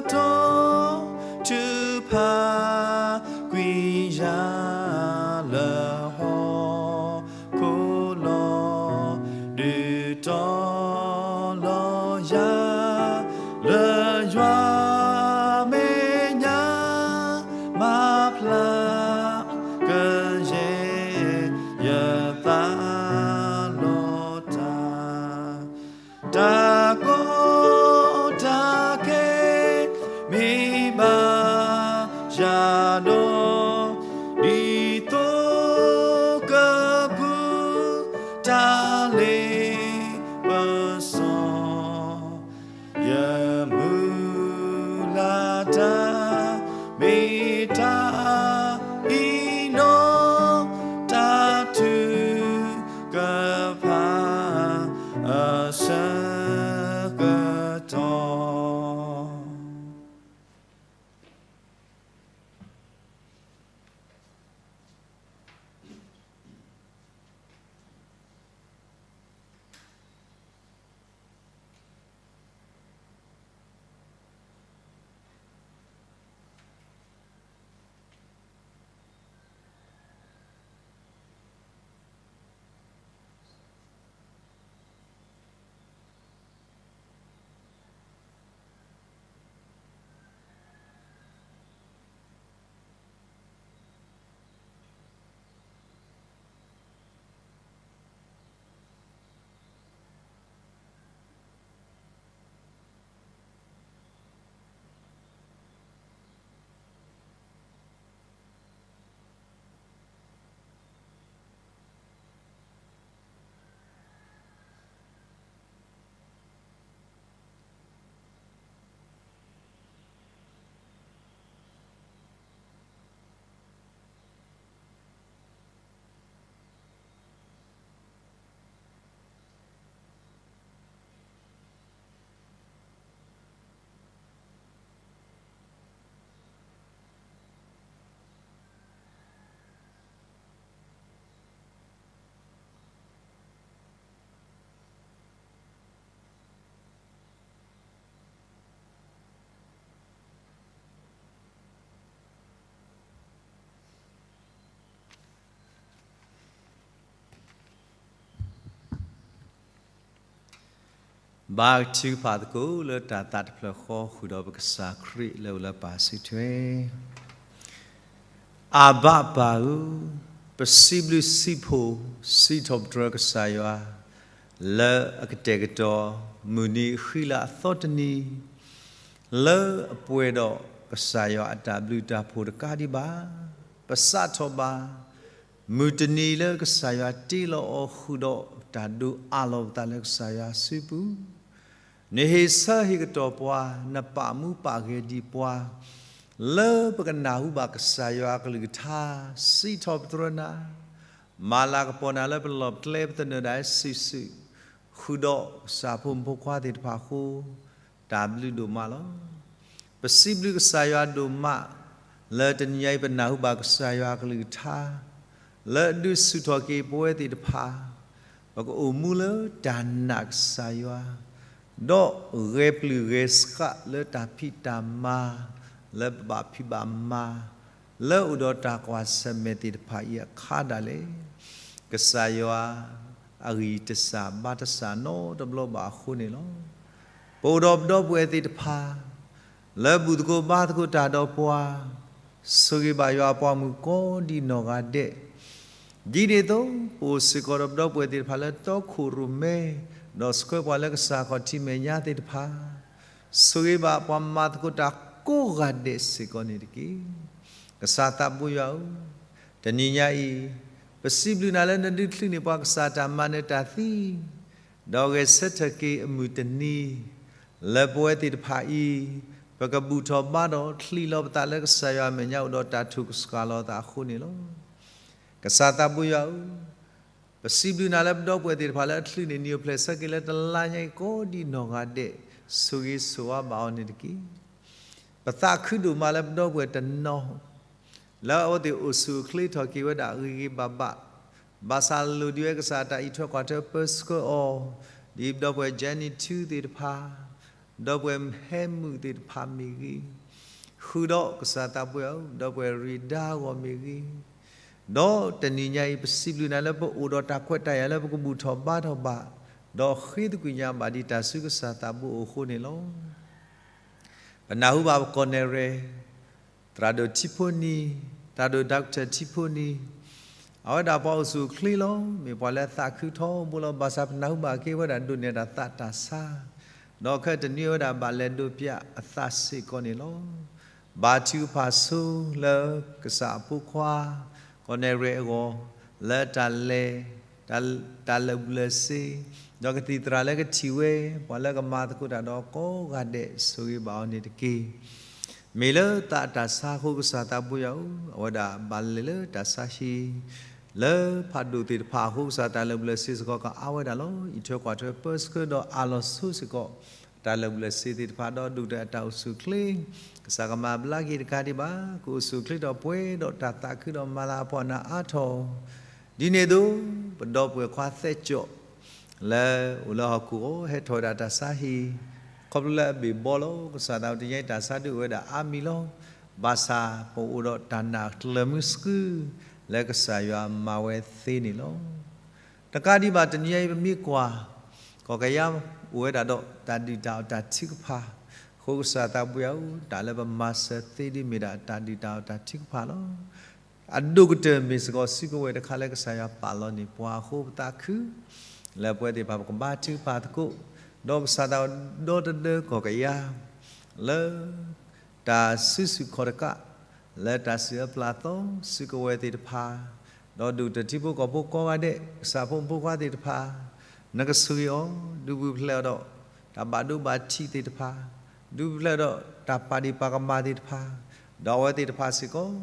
တီၢ် ထုကဖၣ်ကွံာ်ယၤ လၢဟီၣ်ခိၣ်လီၤ, ဒုးတီၤလီၤယၤ လၢယွၤမဲာ်ညါ မၤဖျါကယဲၢ်ယသးလီၤတၢ်, တၢ်ကီတၢ်ခဲမ့ၢ်ဘၣ်ယၤဒီး, ဒ်သိးကပူၤတၢ်လ့ပစီ ယမုၢ်လၢ်တၢ် မ့ၢ်တၢ်အံၤနီၤ, တၢ်ထုကဖၣ် အဆၢကတီၢ် ဘါထုကဖၣ်သကိးလၢတၢ်သးတဖျၢၣ်ဃီဃုာ်ဒီးပကစၢ်ခရံာ်လၢအိၣ်လၢပၢ်စုထွဲ. အၤဘၣ်ပၢ်ဧၢ, ပစံးဘျုးစံးဖှိၣ် စံးထီၣ်ပတြၢၤကစၢ်ယွၤ လၢအကတဲာ်ကတီၤ မုၢ်နံၤဃံလၤအသီတနံၤ လၢအပှဲၤဒီးကစၢ်ယွၤအတၢ်ဘျုးတၢ်ဖှိၣ်တကးဒံးဘၣ်, ပစးထီၣ်ဘၣ် မုၢ်တနံၤလၢကစၢ်ယွၤတ့လီၤအီၤဃုာ်ဒီး တၢ်ဒိးအးလီၤပသးလၢကစၢ်ယွၤစုပူၤ, နဟ့ၣ်ဆၢဟ့ၣ်ကတီၢ်ပှၤ, နပာ်မူပာ်ဂဲၤဒံးပှၤ, လၢပကနၢ်ဟူဘၣ်ကစၢ်ယွၤအကလုၢ်ကထါ, စံးထီၣ်ပတြၢၤနၤ, မၤလၤကပီၤနၤလၢပလီၢ်ပကျဲပသနၢၣ်ဒၣ်စုာ်စုာ်, ဃုာ်ဒီးကစၢ်ဖိမုၣ်ဖိခွါသ့ၣ်တဖၣ်အဃိ တၢ်ဘျုးဒိၣ်မးလီၤ. ပစံးဘျုးကစၢ်ယွၤဒိၣ်မး လၢတနံၤညါအံၤပနၢ်ဟူဘၣ်ကစၢ်ယွၤအကလုၢ်ကထါ လၢအဒုးဆူၣ်ထီၣ်က့ၤပဝဲသ့ၣ်တဖၣ် ပကအိၣ်မူလၢတၢ်နာ်ကစၢ်ယွၤ ဒီးဂဲၤပျုၢ်ဂဲၤဆှးလၢတၢ်ဖံးတၢ်မၤ လၢပဘၣ်ဖံးဘၣ်မၤ လၢအိၣ်ဒီးတၢ်ကွၢ်ဆၢၣ်မဲာ်သ့ၣ်တဖၣ်အံၤအခါဒၣ်လဲာ် ကစၢ်ယွၤအဂံၢ်တစၢ်ဘါတစၢ်နီတဘျီဘၣ်အဃိန့ၣ်လီၤ. ပအိၣ်ဒီးပဒီပုၢ်ဝဲၢ်သ့ၣ်တဖၣ် လၢဘူၣ်သကိးဘါသကိးတၢ်ဒီးပှၤ, ဆိၣ်ဂ့ၤဘၣ်ယွၤအပှၤမုၣ်ကိးဒံနီၢ်ဂၤဒဲး, ဒ်န့ၣ်အသိး ပအိၣ်စ့ၢ်ကီးဒီးပဒီပုၢ်ဝဲၢ်သ့ၣ်တဖၣ်လၢတီခိၣ်ရိၣ်မဲ, ဒီးဆှၢပှၤလၢကစၢ်ခီၣ်ထံးမဲာ်ညါသ့ၣ်တဖၣ်, ဆိၣ်ဂ့ၤဘၣ်ပှၤမၤသကိးတၢ်ကိးဂၤဒဲးစ့ၢ်ကီးန့ၣ်တက့ၢ်. ကစၢ်သးဘိယွၤဧၢ, တနံၤညါအံၤ ပစံးဘျုးနၤလၢနဒုးချုးန့ၢ်ပှၤကစၢ်တၢ်မၤနၢၤတၢ်သံ, ဒီးဂဲၤဆၢထၢၣ်က့ၤအမုၢ်တနံၤ, လၢပဝဲသ့ၣ်တဖၣ်အံၤ ပကဘူၣ်ထီၣ်ဘါထီၣ်ချံးလီၤပသးလၢကစၢ်ယွၤအမဲာ်ညါအိၣ်ဒီးတၢ်ထုကဖၣ်လီၤသးအဃိန့ၣ်လီၤ. ကစၢ်သးဘိယွၤဧၢ, ပစံးဘျုးနၤလၢပဒီပုၢ်ဝဲၢ်သ့ၣ်တဖၣ်လၢအချုးန့ၢ်နံၣ်အိၣ်ဖျဲၣ်ဆၢက့ၤလၢတလါညါအံၤ ကိးဒံနီၢ်ဂၤဒဲး ဆိၣ်ဂ့ၤဆိၣ်ဝါဘၣ်အီၤန့ၣ်တက့ၢ်. ပသးခုဒိၣ်မးလၢပဒီပုၢ်ဝဲၢ်တနီၤ လၢအဝဲသ့ၣ်အိၣ်ဆူၣ်အိၣ်ချ့ထီၣ်က့ၤဝဲဒၣ်ဂ့ၤဂ့ၤဘၣ်ဘၣ်, ဘၣ်ဆၣ်လိၣ်ဒံးဝဲကစၢ်တၢ်အံးထွဲကွၢ်ထွဲပၢဆှၢအီၤ, ဒ်ပဒီပုၢ်ဝဲၢ် Jenny ထူသ့ၣ်တဖၣ်, ဒီပုၢ်ဝဲၢ်ဟဲမုၣ်သ့ၣ်တဖၣ်မ့ၢ်ဂ့ၤ, ဃုာ်ဒီးကစၢ်သးဘိယွၤဧၢ, ဒီပုၢ်ဝဲၢ်ရံၤဒါဂီၢ်မ့ၢ်ဂ့ၤ, ဒီးတနံၤညါအံၤ ပစံးဘျုးနၤလၢပအိၣ်ဒီးတၢ်ခွဲးတၢ်ယာ်လၢပကဘူၣ်ထီၣ်ဘါထီၣ်ဘၣ်, ဒီးဃ့သကွံၢ်ညါဘၣ်ဒံးတၢ်ဆူကစၢ်သးဘိအအိၣ်အဃိန့ၣ်လီၤ. ပနၢ်ဟူဘၣ်ပကီၢ်နဲၣ်ရဲၣ် သရၣ်ဒိၣ်ထံဖိနံၤ, သရၣ်ဒိၣ် Doctor ထံဖိနံၤ, အဝဲဒၣ်ပှၤအိၣ်ဆူၣ်အိၣ်ချ့လီၤ. မ့ၢ်ပှၤလၢအသးခုထီဘိလီၤ. ဘၣ်ဆၣ်ပနၢ်ဟူဘၣ်က့ၤဝဲဒၣ်ဒိးန့ၢ်တၢ်သးတၢ်ဆါ, ဒီးခဲတနွံဝဲဒၣ်ဘၣ်လဲၤဒိးပၠးအသးစ့ၢ်ကီးန့ၣ်လီၤ. ဘါထုကဖၣ်ဆိလၢကစၢ်အဖိခွါ ကီၢ်နဲၣ်ရဲၣ်အဂီၢ်, လၢတၢ်လဲၤ တၢ်လၢာ်ဘူၣ်လၢာ်စ့, ဒီးကသံၣ်သရၣ်လၢကထံၣ်ဝဲ, ပှၤလၢကမၤသကိးတၢ်ဒီးကိးဂၤဒဲး ဆိၣ်ဂ့ၤဘၣ်အီၤန့ၣ်တက့ၢ်. မ့ၢ်လၢသးတၢ်ဆါအဃိ ကစၢ်သးဘိယွၤဧၢ, အဝဲဒၣ်ဘၣ်လဲၤလၢတၢ်ဆါဟံၣ် လၢဖးဒိၣ်သ့ၣ်တဖၣ်အဃိ ကစၢ်တၢ်လၢာ်ဘူၣ်လၢာ်စ့စ့ၢ်ကီးကအါဝဲဒၣ်လီၤ. အံးထွဲကွၢ်ထွဲပၢဆှၢဒီးအးလီၤဆိစ့ၢ်ကီး တၢ်လၢာ်ဘူၣ်လၢာ်စ့သ့ၣ်တဖၣ် ဒီးဒိၣ်ကတၢၢ်အတၢ်အိၣ်ဆူၣ်အိၣ်ချ့ ကစၢ်ကမၤဘျါက့ၤတကးဒံးဘၣ်. ကအိၣ်ဆူၣ်အိၣ်ချ့ထီၣ်ပှဲၤဒီးတၢ်သးခုဒီးမၤလၤအဖီလာ်အါထီၣ် ဒ်န့ၣ်အသိး ပဒီပုၢ်ဝဲၢ်ခွါသဲကၠီၣ် လၢအိၣ်လၢဟီၣ်ခိၣ်အဂီၢ် ဟဲထီၣ်ဝဲဒၣ်တၢ်ဆါဟံၣ် ခီဖျိလၢအဘ့ၣ်ဘီလီၤ. ကစၢ်သးဘိတနံၤညါအံၤ တၢ်ဆါဒုးအိၣ်ဝဲဒၣ်အါမံၤလီၤ. ဘၣ်ဆၣ်ပအိၣ်ဒီးတၢ်နာ်ကျၢၤမုၢ်ဆှု လၢကစၢ်ယွၤမၤဝဲသ့န့ၣ်လီၤ. တကးဒံးဘၣ် တနံၤညါအံၤပမ့ၢ်ကွၢ် ကီၢ်ကယၤအိၣ်ဝဲဒၣ်ဒီးတၢ်ဒုၣ်တၢ်အီၣ်တၢ်ထုကဖၣ်အဃိ ကစၢ်သးဘိယွၤဧၢ, တၢ်လၢပမၤစၢၤသ့ဒ်မ့ၢ်ဒၣ်တၢ်ဒုၣ်တၢ်အီၣ်တၢ်ထုကဖၣ်လီၤ. အဒိၣ်ကတၢၢ်မ့ၢ်စ့ၢ်ကီးစုကဝဲၤတခါလၢကစၢ်ယွၤပာ်လီၤန့ၢ်ပှၤအဃိ ပသးခု လၢပဝဲသ့ၣ်တဖၣ်ပကဘါထုကဖၣ်သကိး ဒီးကစၢ်သးဒီတဒၢကီၢ်ကယၤ လၢ တၢ်စုဆူၣ်ခီၣ်တကး လၢတၢ်စံးအၢပျၢ်အသီ စုကဝဲၤသ့ၣ်တဖၣ်, ဒီးဒိၣ်ကတၢၢ်ထံဖိကီၢ်ဖိကိးဂၤဒဲး ကစၢ်ဖိမုၣ်ဖိခွါသ့ၣ်တဖၣ်, နကဆိၣ်ဂ့ၤအီၤ ဒုးပူၤဖျဲးအီၤဒီး တၢ်ဘၣ်ဒိဘၣ်ထံးသ့ၣ်တဖၣ်, ဒုးပူၤဖျဲးအီၤဒီး တၢ်ပာ်ဒံးပာ်ကမၣ်သ့ၣ်တဖၣ်, ဒီးအဝဲသ့ၣ်တဖၣ်စ့ၢ်ကီး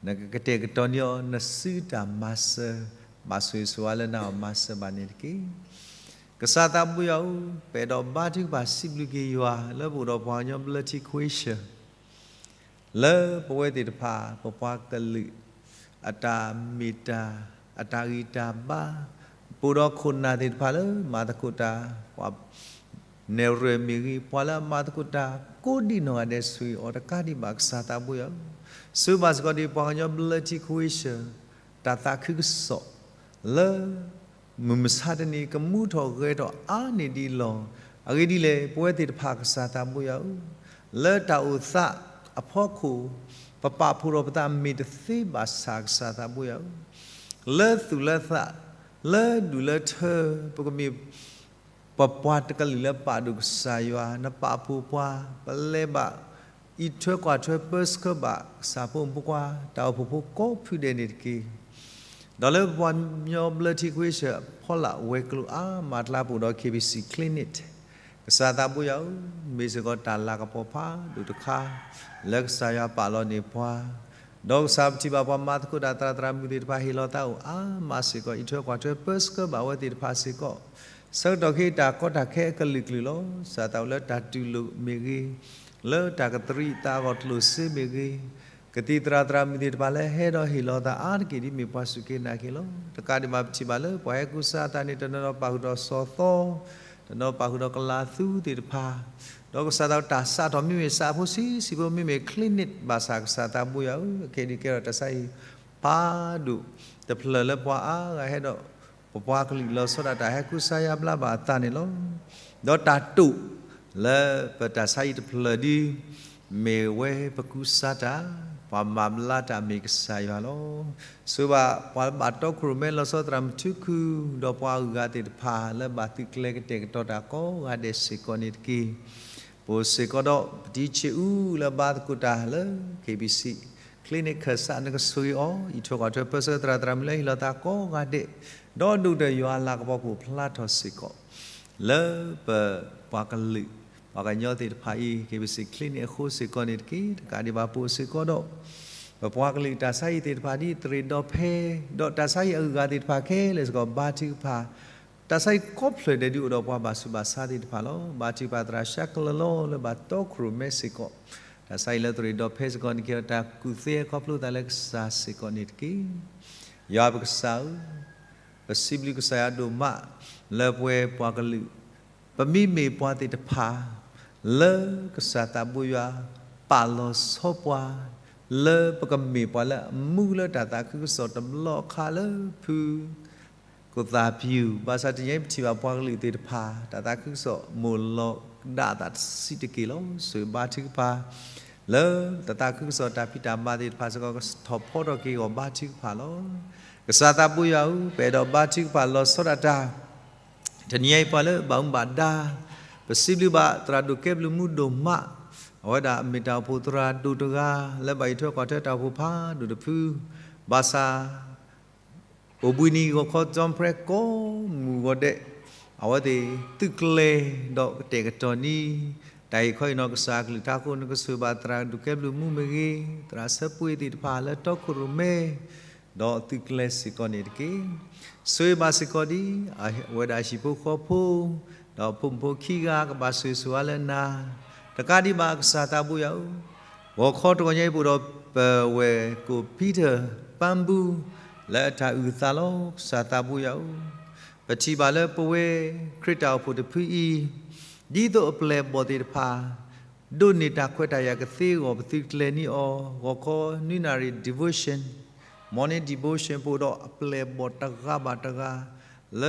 နကကတဲာ်ကတီၤန့ၢ်အီၤ နစုတၢ်မၤစၢၤ, ဘၣ်ဆိၣ်ဂ့ၤဆိၣ်ဝါလၢနအီၣ်မၤစၢၤဘၣ်န့ၣ်တက့ၢ်. ကစၢ်သးဘိယွၤဧၢ, ပအဲၣ်ဒိးဘါထုကဖၣ်စံးဘျုးက့ၤယွၤ လၢပအိၣ်ဒီးပှၤကညီဘျၢထံခွ့ဆၢၣ် လၢပဝဲသ့ၣ်တဖၣ် ပပှၤကလုာ် အတၢ်မ့ၢ်တၢ် အတၢ်ဂံၢ်တၢ်ဘါ, ပအိၣ်ဒီးခိၣ်နၢ်သ့ၣ်တဖၣ်လၢမၤသကိးတၢ် ပှၤနဲၣ်ရွဲၣ်မ့ၢ်ဂ့ၤ, ပှၤလၢအမၤသကိးတၢ်ကိးဒံနီၢ်ဂၤဒဲး ဆိၣ်ဂ့ၤအီၤတကးဒံးဘၣ် ကစၢ်သးဘိယွၤဧၢ, ဆိၣ်ဂ့ၤဘၣ်စ့ၢ်ကီးဒံးပှၤကညီဘျၢထံခွ့ဆၢၣ် တၢ်သးခုကစီၣ် လၢ မုၢ်မဆါတနံၤ ကမူထီၣ်ဂဲၤထီၣ်အါန့ၢ်ဒံးလီၢ် အဂ့ၢ်ဒ်လဲၣ်, ပဝဲသ့ၣ်တဖၣ်ကစၢ်သးဘိယွၤဧၢ, လၢတၢ်အိၣ်သးအဖီခိၣ်, ပပာ်ဖှိၣ်ထီၣ်ပသးမ့ၢ်တသ့ဘၣ်ဆၣ်ကစၢ်သးဘိယွၤဧၢ, လၢသူၣ်လၢသး, လၢဒူၣ်လၢထၢ, ပကမ့ၢ် ပပှၤတကလုာ်လၢပာ်ဒိၣ်ကစၢ်ယွၤ, နပာ်ဖှိၣ်ပှၤ, ပလဲၤဘၣ် အံးထွဲကွၢ်ထွဲပၢဆှၢဘၣ် ကစၢ်ဖိမုၣ်ဖိခွါ တၢ်အိၣ်ဖှိၣ်ဖိကိးဖုဒဲးန့ၣ်တက့ၢ်. ဒီးလၢပပှၤကညီဘျၢထံခဝ့ၡၢၣ်အဖီလာ်ဝဲၤကျိၤအါမးအကျါပအိၣ်ဒီး K B C Clinic, ကစၢ်သးဘိယွၤဧၢ, မ့ၢ်စ့ၢ်ကီးတၢ်လၤကပီၤဖးဒိၣ်တခါ လၢကစၢ်ယွၤပာ်လီၤန့ၢ်ပှၤ, ဒီးကစၢ်ပထံၣ်ဘၣ်ပှၤမၤသကိးတၢ်သရၣ်သရၣ်မုၣ်သ့ၣ်တဖၣ် ဟ့ၣ်လီၤသးအိၣ်အါမးစ့ၢ်ကီး အံးထွဲကွၢ်ထွဲပၢဆှၢဘၣ်အဝဲသ့ၣ်တဖၣ်စ့ၢ်ကီး, ဆၢကတီၢ်ခဲအံၤတၢ်ကီတၢ်ခဲအကလုာ်ကလုာ်လီၤ. ကစၢ်သးအိၣ်လၢတၢ်တူၢ်လိာ်မ့ၢ်ဂ့ၤ, လၢတၢ်ကသရံးသးဂီၤကျိၣ်စ့မ့ၢ်ဂ့ၤ, ကသံၣ်သရၣ်သရၣ်မုၣ်သ့ၣ်တဖၣ်လၢဟဲဒီးဟ့ၣ်လီၤသးအါတက့ၢ်ဒ်မ့ၢ်ပှၤစူၢ်က့ၤနာ်က့ၤလီၤ. တကးဒံးဘၣ်ပထံၣ်ဘၣ်လၢပှၤဟဲကူစါအသးန့ၣ် တနီၤနီၤပာ်ဃုာ်ဒီးစီၤသီ, တနီၤပာ်ဃုာ်ဒီးကလၤသူသ့ၣ်တဖၣ်, ဒီးကစၢ်သးတၢ်စးထီၣ်မ့မ့ၢ်စးဖိဆံးဆံးဖိ မ့မ့ၢ် clinic ဘၣ်ဆၣ်ကစၢ်သးဘိယွၤဧၢ, ခဲအံၤန့ၣ်ကဲထီၣ်တၢ်ဆါဟံၣ်ဖးဒိၣ် တဖျၢၣ်လၢပှၤအါဂၤဟဲဒီး ပပှၤကလုာ်လီၤဆီဒၣ်တၢ်ဟဲကူစါယါဘျါဘၣ်အသးန့ၣ်လီၤ. ဒီးတၢ်တိာ်လၢပတၢ်ဆါဟံၣ်တဖျၢၣ်ဒ် မ့ၢ်ဝဲပကူစါတၢ်, ပှၤမၤဘျါတၢ်မ့ၢ်ကစၢ်ယွၤလီၤ. ဆိၣ်ဂ့ၤဘၣ်ပှၤဘၣ်တီခိၣ်ရိၣ်မဲလီၤဆီသရၣ်မုၣ်ထူခူ ဒီးပှၤအုၣ်ဂၤသ့ၣ်တဖၣ်လၢဘၣ်သုးကျဲၤကတဲာ်ကတီၤတၢ်ကိးဂၤဒဲးစ့ၢ်ကီးန့ၣ်တက့ၢ်. ပအိၣ်စ့ၢ်ကီးဒီးပတံၤဆ့ၣ်အူလၢဘါသကိးတၢ်လၢ K B C Clinic ခၢၣ်စး နကဆိၣ်ဂ့ၤအီၤ, အံးထွဲကွၢ်ထွဲပၢဆှၢသရၣ်သရၣ်မုၣ်လၢဟ့ၣ်လီၤသးကိးဂၤဒဲး, ဒီးဒိၣ်ဒီးယွၤအလၤကပီၤကအိၣ်ဖျါထီၣ်စ့ၢ်ကီး လၢပပှၤကလုာ် ပှၤကညီသ့ၣ်တဖၣ်အံၤ K B C Clinic အဃိစ့ၢ်ကီးန့ၣ်တက့ၢ်. တကးဒံးဘၣ်ပအိၣ်စ့ၢ်ကီးဒီး ပပှၤကလုာ်တၢ်ဆါဟံၣ်သ့ၣ်တဖၣ်ဒ်သရ့ၤဒီဖဲ, ဒီးတၢ်ဆါဟံၣ်အဂုၤအဂၤသ့ၣ်တဖၣ်ခဲလၢာ်စ့ၢ်ကီး ဘါထုကဖၣ်, တၢ်ဆါဟံၣ်ကိးဖျၢၣ်ဒဲးဒ်အိၣ်ဒီးပှၤဘၣ်ဆူးဘၣ်ဆါသ့ၣ်တဖၣ်လီၤ. ဘါထုကဖၣ်သရၣ်ဆှါကလၢလီၤလၢဘၣ်တီခိၣ်ရိၣ်မဲစ့ၢ်ကီး, တၢ်ဆါဟံၣ်လၢသရ့ၤဒီဖဲစ့ၢ်ကီးန့ၣ်က့ၤဒီး တၢ်ကူၣ်သ့ခီဖျိသးလၢကစၢ်စ့ၢ်ကီးန့ၣ်တက့ၢ်. ယွၤပကစၢ်ဧၢ, ပစံးဘျုးကစၢ်ယွၤဒိၣ်မး လၢပဝဲပှၤကလုာ် ပမ့မ့ၢ်ပှၤသ့ၣ်တဖၣ် လၢကစၢ်သးဘိယွၤပာ်လီၤဆီပှၤ လၢပကမ့ၢ်ပှၤလၢအမူလၢတၢ်သးခုကစီၣ်တဘျီခါလၢဖု ကိၣ်သၣ်ဖၠူၣ်, ဘၣ်ဆၣ်တနံၤအံၤပထံၣ်ဘၣ်ပှၤကလုာ်သ့ၣ်တဖၣ် တၢ်သးခုကစီၣ်မိၢ်လီၤကဒါအသးတဆံးတက့ၢ်လီၤ. ဆိၣ်ဂ့ၤဘါထုကဖၣ် လၢတၢ်သးခုကစီၣ်တၢ်ဖံးတၢ်မၤသ့ၣ်တဖၣ်စ့ၢ်ကီး ကထီၣ်ဖီထီၣ်က့ၤအဂီၢ်ဘါထုကဖၣ်လီၤ. ကစၢ်သးဘိယွၤဧၢ, ပအဲၣ်ဒိးဘါထုကဖၣ်လီၤဆီဒၣ်တၢ် တနံၤအံၤပှၤလၢဘၣ်မူဘၣ်ဒါ, ပစံးဘျုးဘၣ်သရၣ်ဒိၣ်ကဲဘျုးမူဒိၣ်မး, အဝဲဒၣ်မ့ၢ်တၢ်အိၣ်ဖှိၣ်သရၣ်ဒိၣ်တဂၤ လၢဘၣ်အံးထွဲကွၢ်ထွဲတၢ်အိၣ်ဖှိၣ်ဖးဒိၣ်တဖု, ဘၣ်ဆၣ် အိၣ်ဘှံးနံၤဂီၤခီ ကၠီဖရဲကိးမုၢ်ဂီၤဒဲး, အဝဲသ့ၣ်သုးကျဲၤဒီးကတဲာ်ကတီၤန့ၢ် တၢ်အံၤခီအံၤနီၢ်ကစၢ်အကလုၢ်ကထါအဃိ နကဆိၣ်ဂ့ၤဘၣ်သရၣ်ဒိၣ်ကဲဘျုးမူမ့ၢ်ဂ့ၤ, သရၣ်ဆၢပှ့ၤသ့ၣ်တဖၣ်လၢတီခိၣ်ရိၣ်မဲ ဒီးသုးကျဲၤစ့ၢ်ကီးန့ၣ်တက့ၢ်. ဆိၣ်ဂ့ၤဘၣ်စ့ၢ်ကီးဒ် အဝဲဒၣ်ဟံၣ်ဖိဃီဖိ ဒီးဖိမုၣ်ဖိခံဂၤကဘၣ်ဆိၣ်ဂ့ၤဆိၣ်ဝါလၢနၤ, တကးဒံးဘၣ်ကစၢ်သးဘိယွၤဧၢ, ဂီၤခီတဂီၤညါအံၤပအိၣ်ဒီးပဝဲၢ်ကိၣ် Peter Pambu လၢအတၢ်အုၣ်အသးလီၤ. ကစၢ်သးဘိယွၤဧၢ, ပထံၣ်ဘၣ်လၢပဝဲခရံာ်တၢ်အိၣ်ဖှိၣ်တဖုအံၤ ဒ်သိးအပျဲၢ်အဘီၣ်သ့ၣ်တဖၣ် ဒိးန့ၢ်တၢ်ခွဲးတၢ်ယာ်ကသ့အဂီၢ် ပသုးကျဲၤန့ၢ်အီၤ ဂီၤခီနွံနၣ်ရံၣ် devotion, morning devotion ပအိၣ်ဒီးအပျဲၢ်အဘီၣ်တဂၤဘၣ်တဂၤ လၢ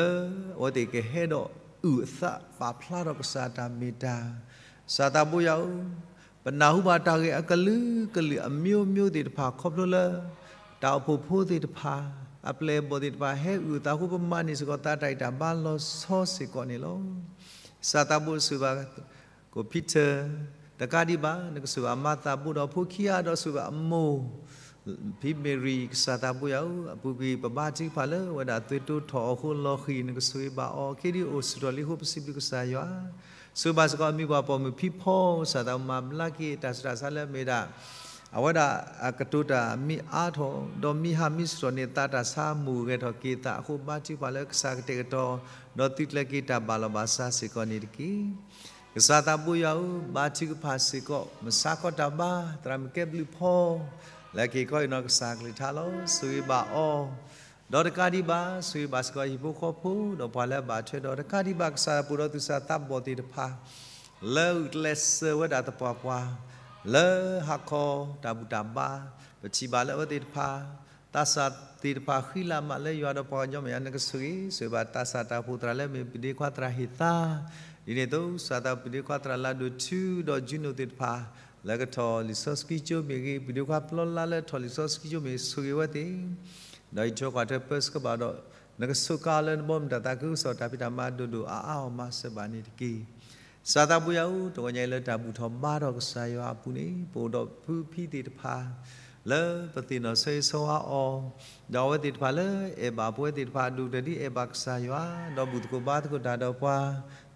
အဝဲသ့ၣ်ကဟဲဒီးအုၣ်အသးပာ်ဖျါထီၣ်ကစၢ်အတၢ်မ့ၢ်တၢ် ကစၢ်သးဘိယွၤဧၢ, ပနၢ်ဟူဘၣ်တၢ်ဂ့ၢ်အကလုာ်ကလုာ်အမျိုးမျိုးသ့ၣ်တဖၣ် ခီဖျိလၢ တၢ်အိၣ်ဖှိၣ်ဖိသ့ၣ်တဖၣ် အပျဲၢ်အဘီၣ်သ့ၣ်တဖၣ် ဟဲအုၣ်အသးအဃိ ပမၤန့ၢ်စ့ၢ်ကီးသးတၢ်အံၤတၢ်ဘါလီၤဆီစ့ၢ်ကီးန့ၣ်လီၤ. ကစၢ်သးဘိဆိၣ်ဂ့ၤဘၣ် ကိၣ် Peter တကးဒံးဘၣ် နကဆိၣ်ဂ့ၤဘၣ်အမါသးဘိဒီးဖိခံဂၤဒီးဆိၣ်ဂ့ၤဘၣ်အမိၢ် ဖံမ့ၢ်ရံၣ် ကစၢ်သးဘိယွၤဧၢ, အပူၤကွံာ် ပဘါထုကဖၣ်လၢအဝဲဒၣ်သွံၣ်တိထီၣ်အီၤအဃိလီၤဃံၤ နကဆိၣ်ဂ့ၤဘၣ်အီၤ ခဲဒုးအိၣ်ဆူၣ်ထီၣ်လံအဃိ ပစံးဘျုးကစၢ်ယွၤ, ဆိၣ်ဂ့ၤဘၣ်စ့ၢ်ကီးအမိၢ်ပၢ်ပိာ်မုၣ်ဖံဖီ ကစၢ်သးမၤဘျါက့ၤတၢ်ဆူးတၢ်ဆါလၢအမ့ၢ်ဒၣ် အဝဲဒၣ်အကတိၤတၢ်မ့ၢ်အါထီၣ် ဒီးမ့ၢ်ဟးမ့ၢ်ဆူၣ်ထီၣ်န့ၣ် သးတၢ်ဆါမိၢ်ဂဲၤထီၣ်က့ၤသးအဃိ ဘါထုကဖၣ်လၢကစၢ်ကတဲာ်ကတီၤ ဒီးသုးကျဲၤက့ၤတၢ်ဘၣ်လီၤဘၣ်စးစ့ၢ်ကီးန့ၣ်တက့ၢ်. ကစၢ်သးဘိယွၤဧၢ, ဘါထုကဖၣ်စ့ၢ်ကီး မုၢ်ဆါခီတၢ်ဘါ သရၣ်မုၣ်ကဲဘျုးဖီ လၢက့ၤခီအံၤနီၢ်ကစၢ်ကလုၢ်ကထါလီၤ. ဆိၣ်ဂ့ၤဘၣ်အီၤ ဒီးတကးဒံးဘၣ် ဆိၣ်ဂ့ၤဘၣ်စ့ၢ်ကီးဟံၣ်ဖိဃီဖိ ဒီးပှၤလၢအဘၣ်ထွဲဒီး တကးဒံးဘၣ်ကစၢ်ပူၤဒီးသူၣ်စၢ်သးဘီၣ်သ့ၣ်တဖၣ် လၢဂုာ်ကျဲးစၢးဝဲဒၣ်သပှၢ်ပှၢ် လၢဟါခီတၢ်ဘူၣ်တၢ်ဘါ ပထံၣ်ဘၣ်လၢအဝဲသ့ၣ်တဖၣ် သးစၢ်သ့ၣ်တဖၣ်ဃံလၤမးလၢယွၤဒီးပှၤကညီမဲာ်ညါ နကဆိၣ်ဂ့ၤ ဆိၣ်ဂ့ၤဘၣ်သးစၢ်တၢ်အိၣ်ဖှိၣ်သရၣ်လၢမ့ၢ်ပဒ့ခွါသရၣ်ဟ့ၣ်သါ ဒ်န့ၣ်အသိး ကစၢ်သးပှၢ်ဒ့ခွါသရၣ်လၢဒိၣ်ထူဒီး Juno သ့ၣ်တဖၣ် လၢကထီၣ်လံာ်စီဆှံကၠိမ့ၢ်ဂ့ၤ, ပှၤဒ့ခွါပျီလါလၢထီၣ်လံာ်စီဆှံကၠိမ့ၢ်ဂ့ၤ ဆိၣ်ဂ့ၤဝဲသ့ၣ်, ဒီးအံးထွဲကွၢ်ထွဲပၢဆှၢဘၣ်ဒီး နကစူးကါလၢနဘီမုၢ်တၢ်သးခုကစီၣ်တၢ်ဖံးတၢ်မၤဒိၣ်ဒိၣ်အါအါအီၤမၤစၢၤဘၣ်န့ၣ်တက့ၢ်. ကစၢ်သးပှၢ်ယွၤဧၢ, တဂီၤညါအံၤလၢတၢ်ဘူၣ်ထီၣ်ဘါထီၣ်ကစၢ်ယွၤအပူၤန့ၣ် ပအိၣ်ဒီးဖုဖံသ့ၣ်တဖၣ် လၢပသ့ၣ်နီၣ်ဆၢဂ့ၤဆၢဝါအီၤ, ဒီးအဝဲသ့ၣ်တဖၣ်လၢအဲၣ်ဘၣ်ပဝဲသ့ၣ်တဖၣ်အဒိၣ်ကတၢၢ်ဒ်အဲၣ်ဘၣ်ကစၢ်ယွၤ, ဒီးဘူၣ်သကိးဘါသကိးတၢ်ဒီးပှၤ,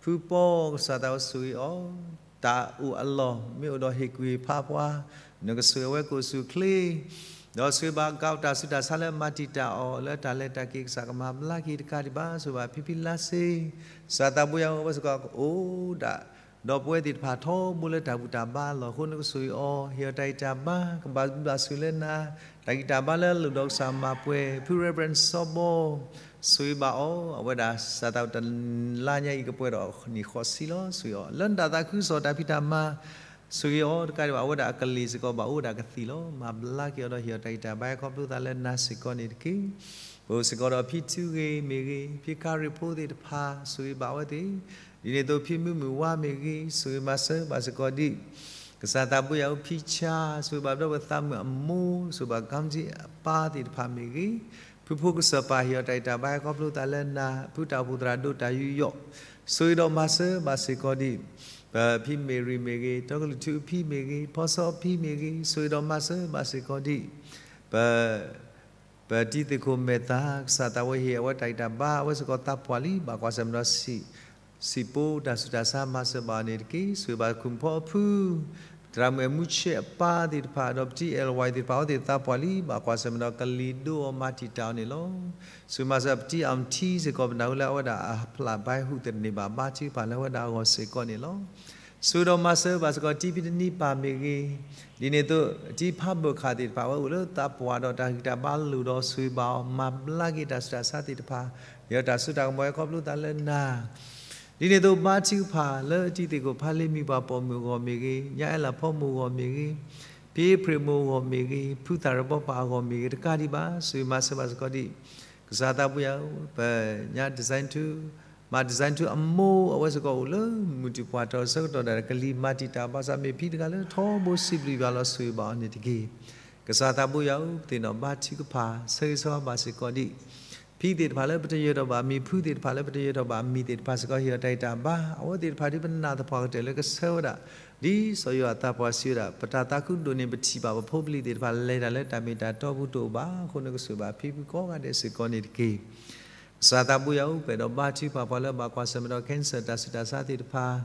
ဖုပီကစၢ်သးဝဲဆိၣ်ဂ့ၤအီၤ, တၢ်အိၣ်အလီၢ် မ့ၢ်အိၣ်ဒီးဟ့ၣ်ကူၣ်ဟ့ၣ်ဖးပှၤ, နကဆိၣ်ဂ့ၤဝဲကိးဆူၣ်ချ့ ဒီးဆိၣ်ဂ့ၤဘၣ်ကးတၢ်ဆူးတၢ်ဆါလၢမၤတံာ်တာ်အီၤ လၢတၢ်လဲၤတၢ်က့ၤကစၢ်ကမၤဘျါက့ၤတကးဒံးဘၣ်, ဆိၣ်ဂ့ၤဘၣ်ဖံဖံလါစ့, ကစၢ်သးပှၢ်ယွၤဧၢ, အဝဲစ့ၢ်ကီးကအိၣ်ဒၣ် ဒီးပဝဲသ့ၣ်တဖၣ်ထီဘိလၢတၢ်ဘူၣ်တၢ်ဘါအလီၢ်အဃိ နကဆိၣ်ဂ့ၤအီၤ, ဟ့ၣ်အီၤတၢ်ဂံၢ်တၢ်ဘါ, ကဘၣ်ဘျုးဘၣ်ဆိၣ်လၢနၤ, တၢ်ဂံၢ်တၢ်ဘါလၢအလိၣ်ဒီးကစၢ်မၤပှဲၤ, ဖု Reverend စီၤဘီ ဆိၣ်ဂ့ၤဘၣ်အီၤ, အဝဲဒၣ်ကစၢ်သးဝဲတလါညါအံၤကပှဲၤဒီး နံၣ်ဃိးဆံလီၤ, ဆိၣ်ဂ့ၤအီၤ လၢနတၢ်သးခုကစီၣ်တၢ်ဖံးတၢ်မၤ ဆိၣ်ဂ့ၤအီၤတကးဒံးဘၣ်, အဝဲဒၣ်အကလ့ၢ်စ့ၢ်ကီးဘၣ်အိၣ်ဝဲဒၣ်ကသံၣ်လီၤ. မၤဘျါက့ၤအီၤဒီးဟ့ၣ်အီၤတၢ်ဂံၢ်တၢ်ဘါ ဟဲခီဖျိသးလၢနၤစ့ၢ်ကီးန့ၣ်တက့ၢ်. ပအိၣ်စ့ၢ်ကီးဒီးဖံထူဂ့ၤမ့ၢ်ဂ့ၤ, ဖံခါရံၣ်ဖိသ့ၣ်တဖၣ် ဆိၣ်ဂ့ၤဘၣ်အဝဲသ့ၣ်, ဒ်န့ၣ်အသိးဖံမုၢ်မုၢ်ဝါမ့ၢ်ဂ့ၤ, ဆိၣ်ဂ့ၤမၤစၢၤဘၣ်စ့ၢ်ကီးဒံး ကစၢ်သးပှၢ်ယွၤဧၢ, ဖံဆါ ဆိၣ်ဂ့ၤဘၣ်ဒီပုၢ်ဝဲၢ်သးမုၣ်အမိၢ်, ဆိၣ်ဂ့ၤဘၣ်ကီမတံအပၢ်သ့ၣ်တဖၣ်မ့ၢ်ဂ့ၤ, ဖုဖိကစၢ်ပၢ် ဟ့ၣ်အီၤတၢ်ဂံၢ်တၢ်ဘါ ဟဲခီဖျိသးလၢနၤ, ဖုတၢ်အိၣ်ဖှိၣ်သရၣ်ဒိၣ်တၢ်ယူးယီၣ်, ဆိၣ်ဂ့ၤဒီးမၤစၢၤဘၣ်စ့ၢ်ကီးဒံး ပဖံမ့ၢ်ရံၣ်မ့ၢ်ဂ့ၤ, တီကလုၢ်ထူအဖံမ့ၢ်ဂ့ၤ, ဖီစီအဖံမ့ၢ်ဂ့ၤ, ဆိၣ်ဂ့ၤဒီးမၤစၢၤဘၣ်စ့ၢ်ကီးဒံး ပ ပတံၤသကိးမဲာ်သၣ်, ကစၢ်သးဝဲဟ့ၣ်အဝဲတၢ်ဂံၢ်တၢ်ဘါ, အဝဲစ့ၢ်ကီးသးပှၢ်လံ, ဘၣ်ကွၢ်ဆၢၣ်မဲာ်ဒီး စံာ်ပိတၢ်ဆူးတၢ်ဆါ မၤစၢၤဘၣ်အီၤန့ၣ်တက့ၢ်. ဆိၣ်ဂ့ၤဘၣ်ခိၣ်ဖီအဖု, သရၣ်မုၣ်အမူဆဲးအပၢ်သ့ၣ်တဖၣ်, ဒီးပတံၤအဲၣ်ဝဲသ့ၣ်တဖၣ်, အဝဲသ့ၣ်သးပှၢ်လံ, ဘၣ်ကွၢ်ဆၢၣ်မဲာ်ဒီး ကလံၤဒိအီၤမၤတံာ်တာ်အီၤန့ၣ်လီၤ. ဆိၣ်ဂ့ၤမၤစၢၤပတံၤအီထံစ့ၢ်ကီး, ပနၢ်ဟူလၢအဝဲဒၣ်အဖျၢၣ်ဘါဟုသန့ၤဘၣ်, ဘါထုကဖၣ်လၢအဝဲဒၣ်အဂီၢ်စ့ၢ်ကီးန့ၣ်လီၤ. ဆိၣ်ဂ့ၤဒီးမၤစၢၤဘၣ်စ့ၢ်ကီး တံၤဖံတနံၤပၢ်မ့ၢ်ဂ့ၤ, ဒ်န့ၣ်အသိး တံၤဖးဘၢၣ်ခၣ်သ့ၣ်တဖၣ် အဝဲအိၣ်လၢသးပှၢ်ဒီးတၢ်ဂံၢ်တၢ်ဘါလိၣ်ဒီး ဆိၣ်ဂ့ၤဘၣ်အီၤ, မၤဘျါက့ၤတၢ်ဆူးတၢ်ဆါသ့ၣ်တဖၣ်, ဟ့ၣ်အီၤတၢ်စိတၢ်ကမီၤ ဟဲခီဖျိသးလၢနၤ ဒ်န့ၣ်အသိး ဘါထုကဖၣ်လၢတံၤသကိးဖးလ့မံၤပှၤပိာ်မုၣ်အဂီၢ်မ့ၢ်ဂ့ၤ, ညါအဲလးဖီမိၢ်အဂီၢ်မ့ၢ်ဂ့ၤ, ဖံအ့ဖြ့ၣ်မိၢ်အဂီၢ်မ့ၢ်ဂ့ၤ, ဖုသၣ်ရၢၣ်ဘီပၢ်အဂီၢ်မ့ၢ်ဂ့ၤ, တကးဒံးဘၣ် ဆိၣ်ဂ့ၤမၤစၢၤဘၣ်စ့ၢ်ကီးဒံး ကစၢ်သးပှၢ်ယွၤဧၢ, ပညါ design two, မၤ design two အမိၢ် အဝဲစ့ၢ်ကီးအိၣ်လၢမုၢ်တံၢ်ပှၢ်ထီၣ်ဆၢကတီၢ်ဒၣ် ကလံၤမၤတံာ်တာ် ဘၣ်ဆၣ်မ့ၢ်ဖံတဂၤလၢထီဘိစံးဘျုးယွၤလီၤ ဆိၣ်ဂ့ၤဘၣ်အီၤန့ၣ်တက့ၢ်. ကစၢ်သးပှၢ်ယွၤဧၢ, ပသ့ၣ်နီၣ်ဘါထုကဖၣ် ဆၢဂ့ၤဆၢဝါဘၣ်စ့ၢ်ကီးဒံး ဖံသ့ၣ်တဖၣ်လၢပတယၢၤထီၣ်ဘၣ်အမံၤ, ဖုသ့ၣ်တဖၣ်လၢပတယၢၤထီၣ်ဘၣ်အမံၤသ့ၣ်တဖၣ်စ့ၢ်ကီး ဟ့ၣ်အီၤတၢ်ဂံၢ်တၢ်ဘါ, အဝဲသ့ၣ်တဖၣ်ဒ်ပနာ်သပှၢ်ကတၢၢ်လၢကဆၢဝဲဒၣ်, ဒ်စီၤယိၤအၤသးပှၢ်စံးဝဲဒၣ်, ပတၢ်သးခုဒိၣ်န့ၣ် ပထံၣ်ဘၣ်ပဖိပလံၤသ့ၣ်တဖၣ်လဲၤတၢ်လၢတၢ်မ့ၢ်တၢ်တီပူၤတအိၣ်ဘၣ်အဃိ နကဆိၣ်ဂ့ၤဘၣ်ဖံဖုကိးဂၤဒဲးစ့ၢ်ကီးန့ၣ်တက့ၢ်. ကစၢ်သးပှၢ်ယွၤဧၢ, ပအဲၣ်ဒိးဘါထုကဖၣ်ပှၤလၢဘၣ်ကွၢ်ဆၢၣ်မဲာ်ဒီး cancer တၢ်ဆူးတၢ်ဆါသ့ၣ်တဖၣ်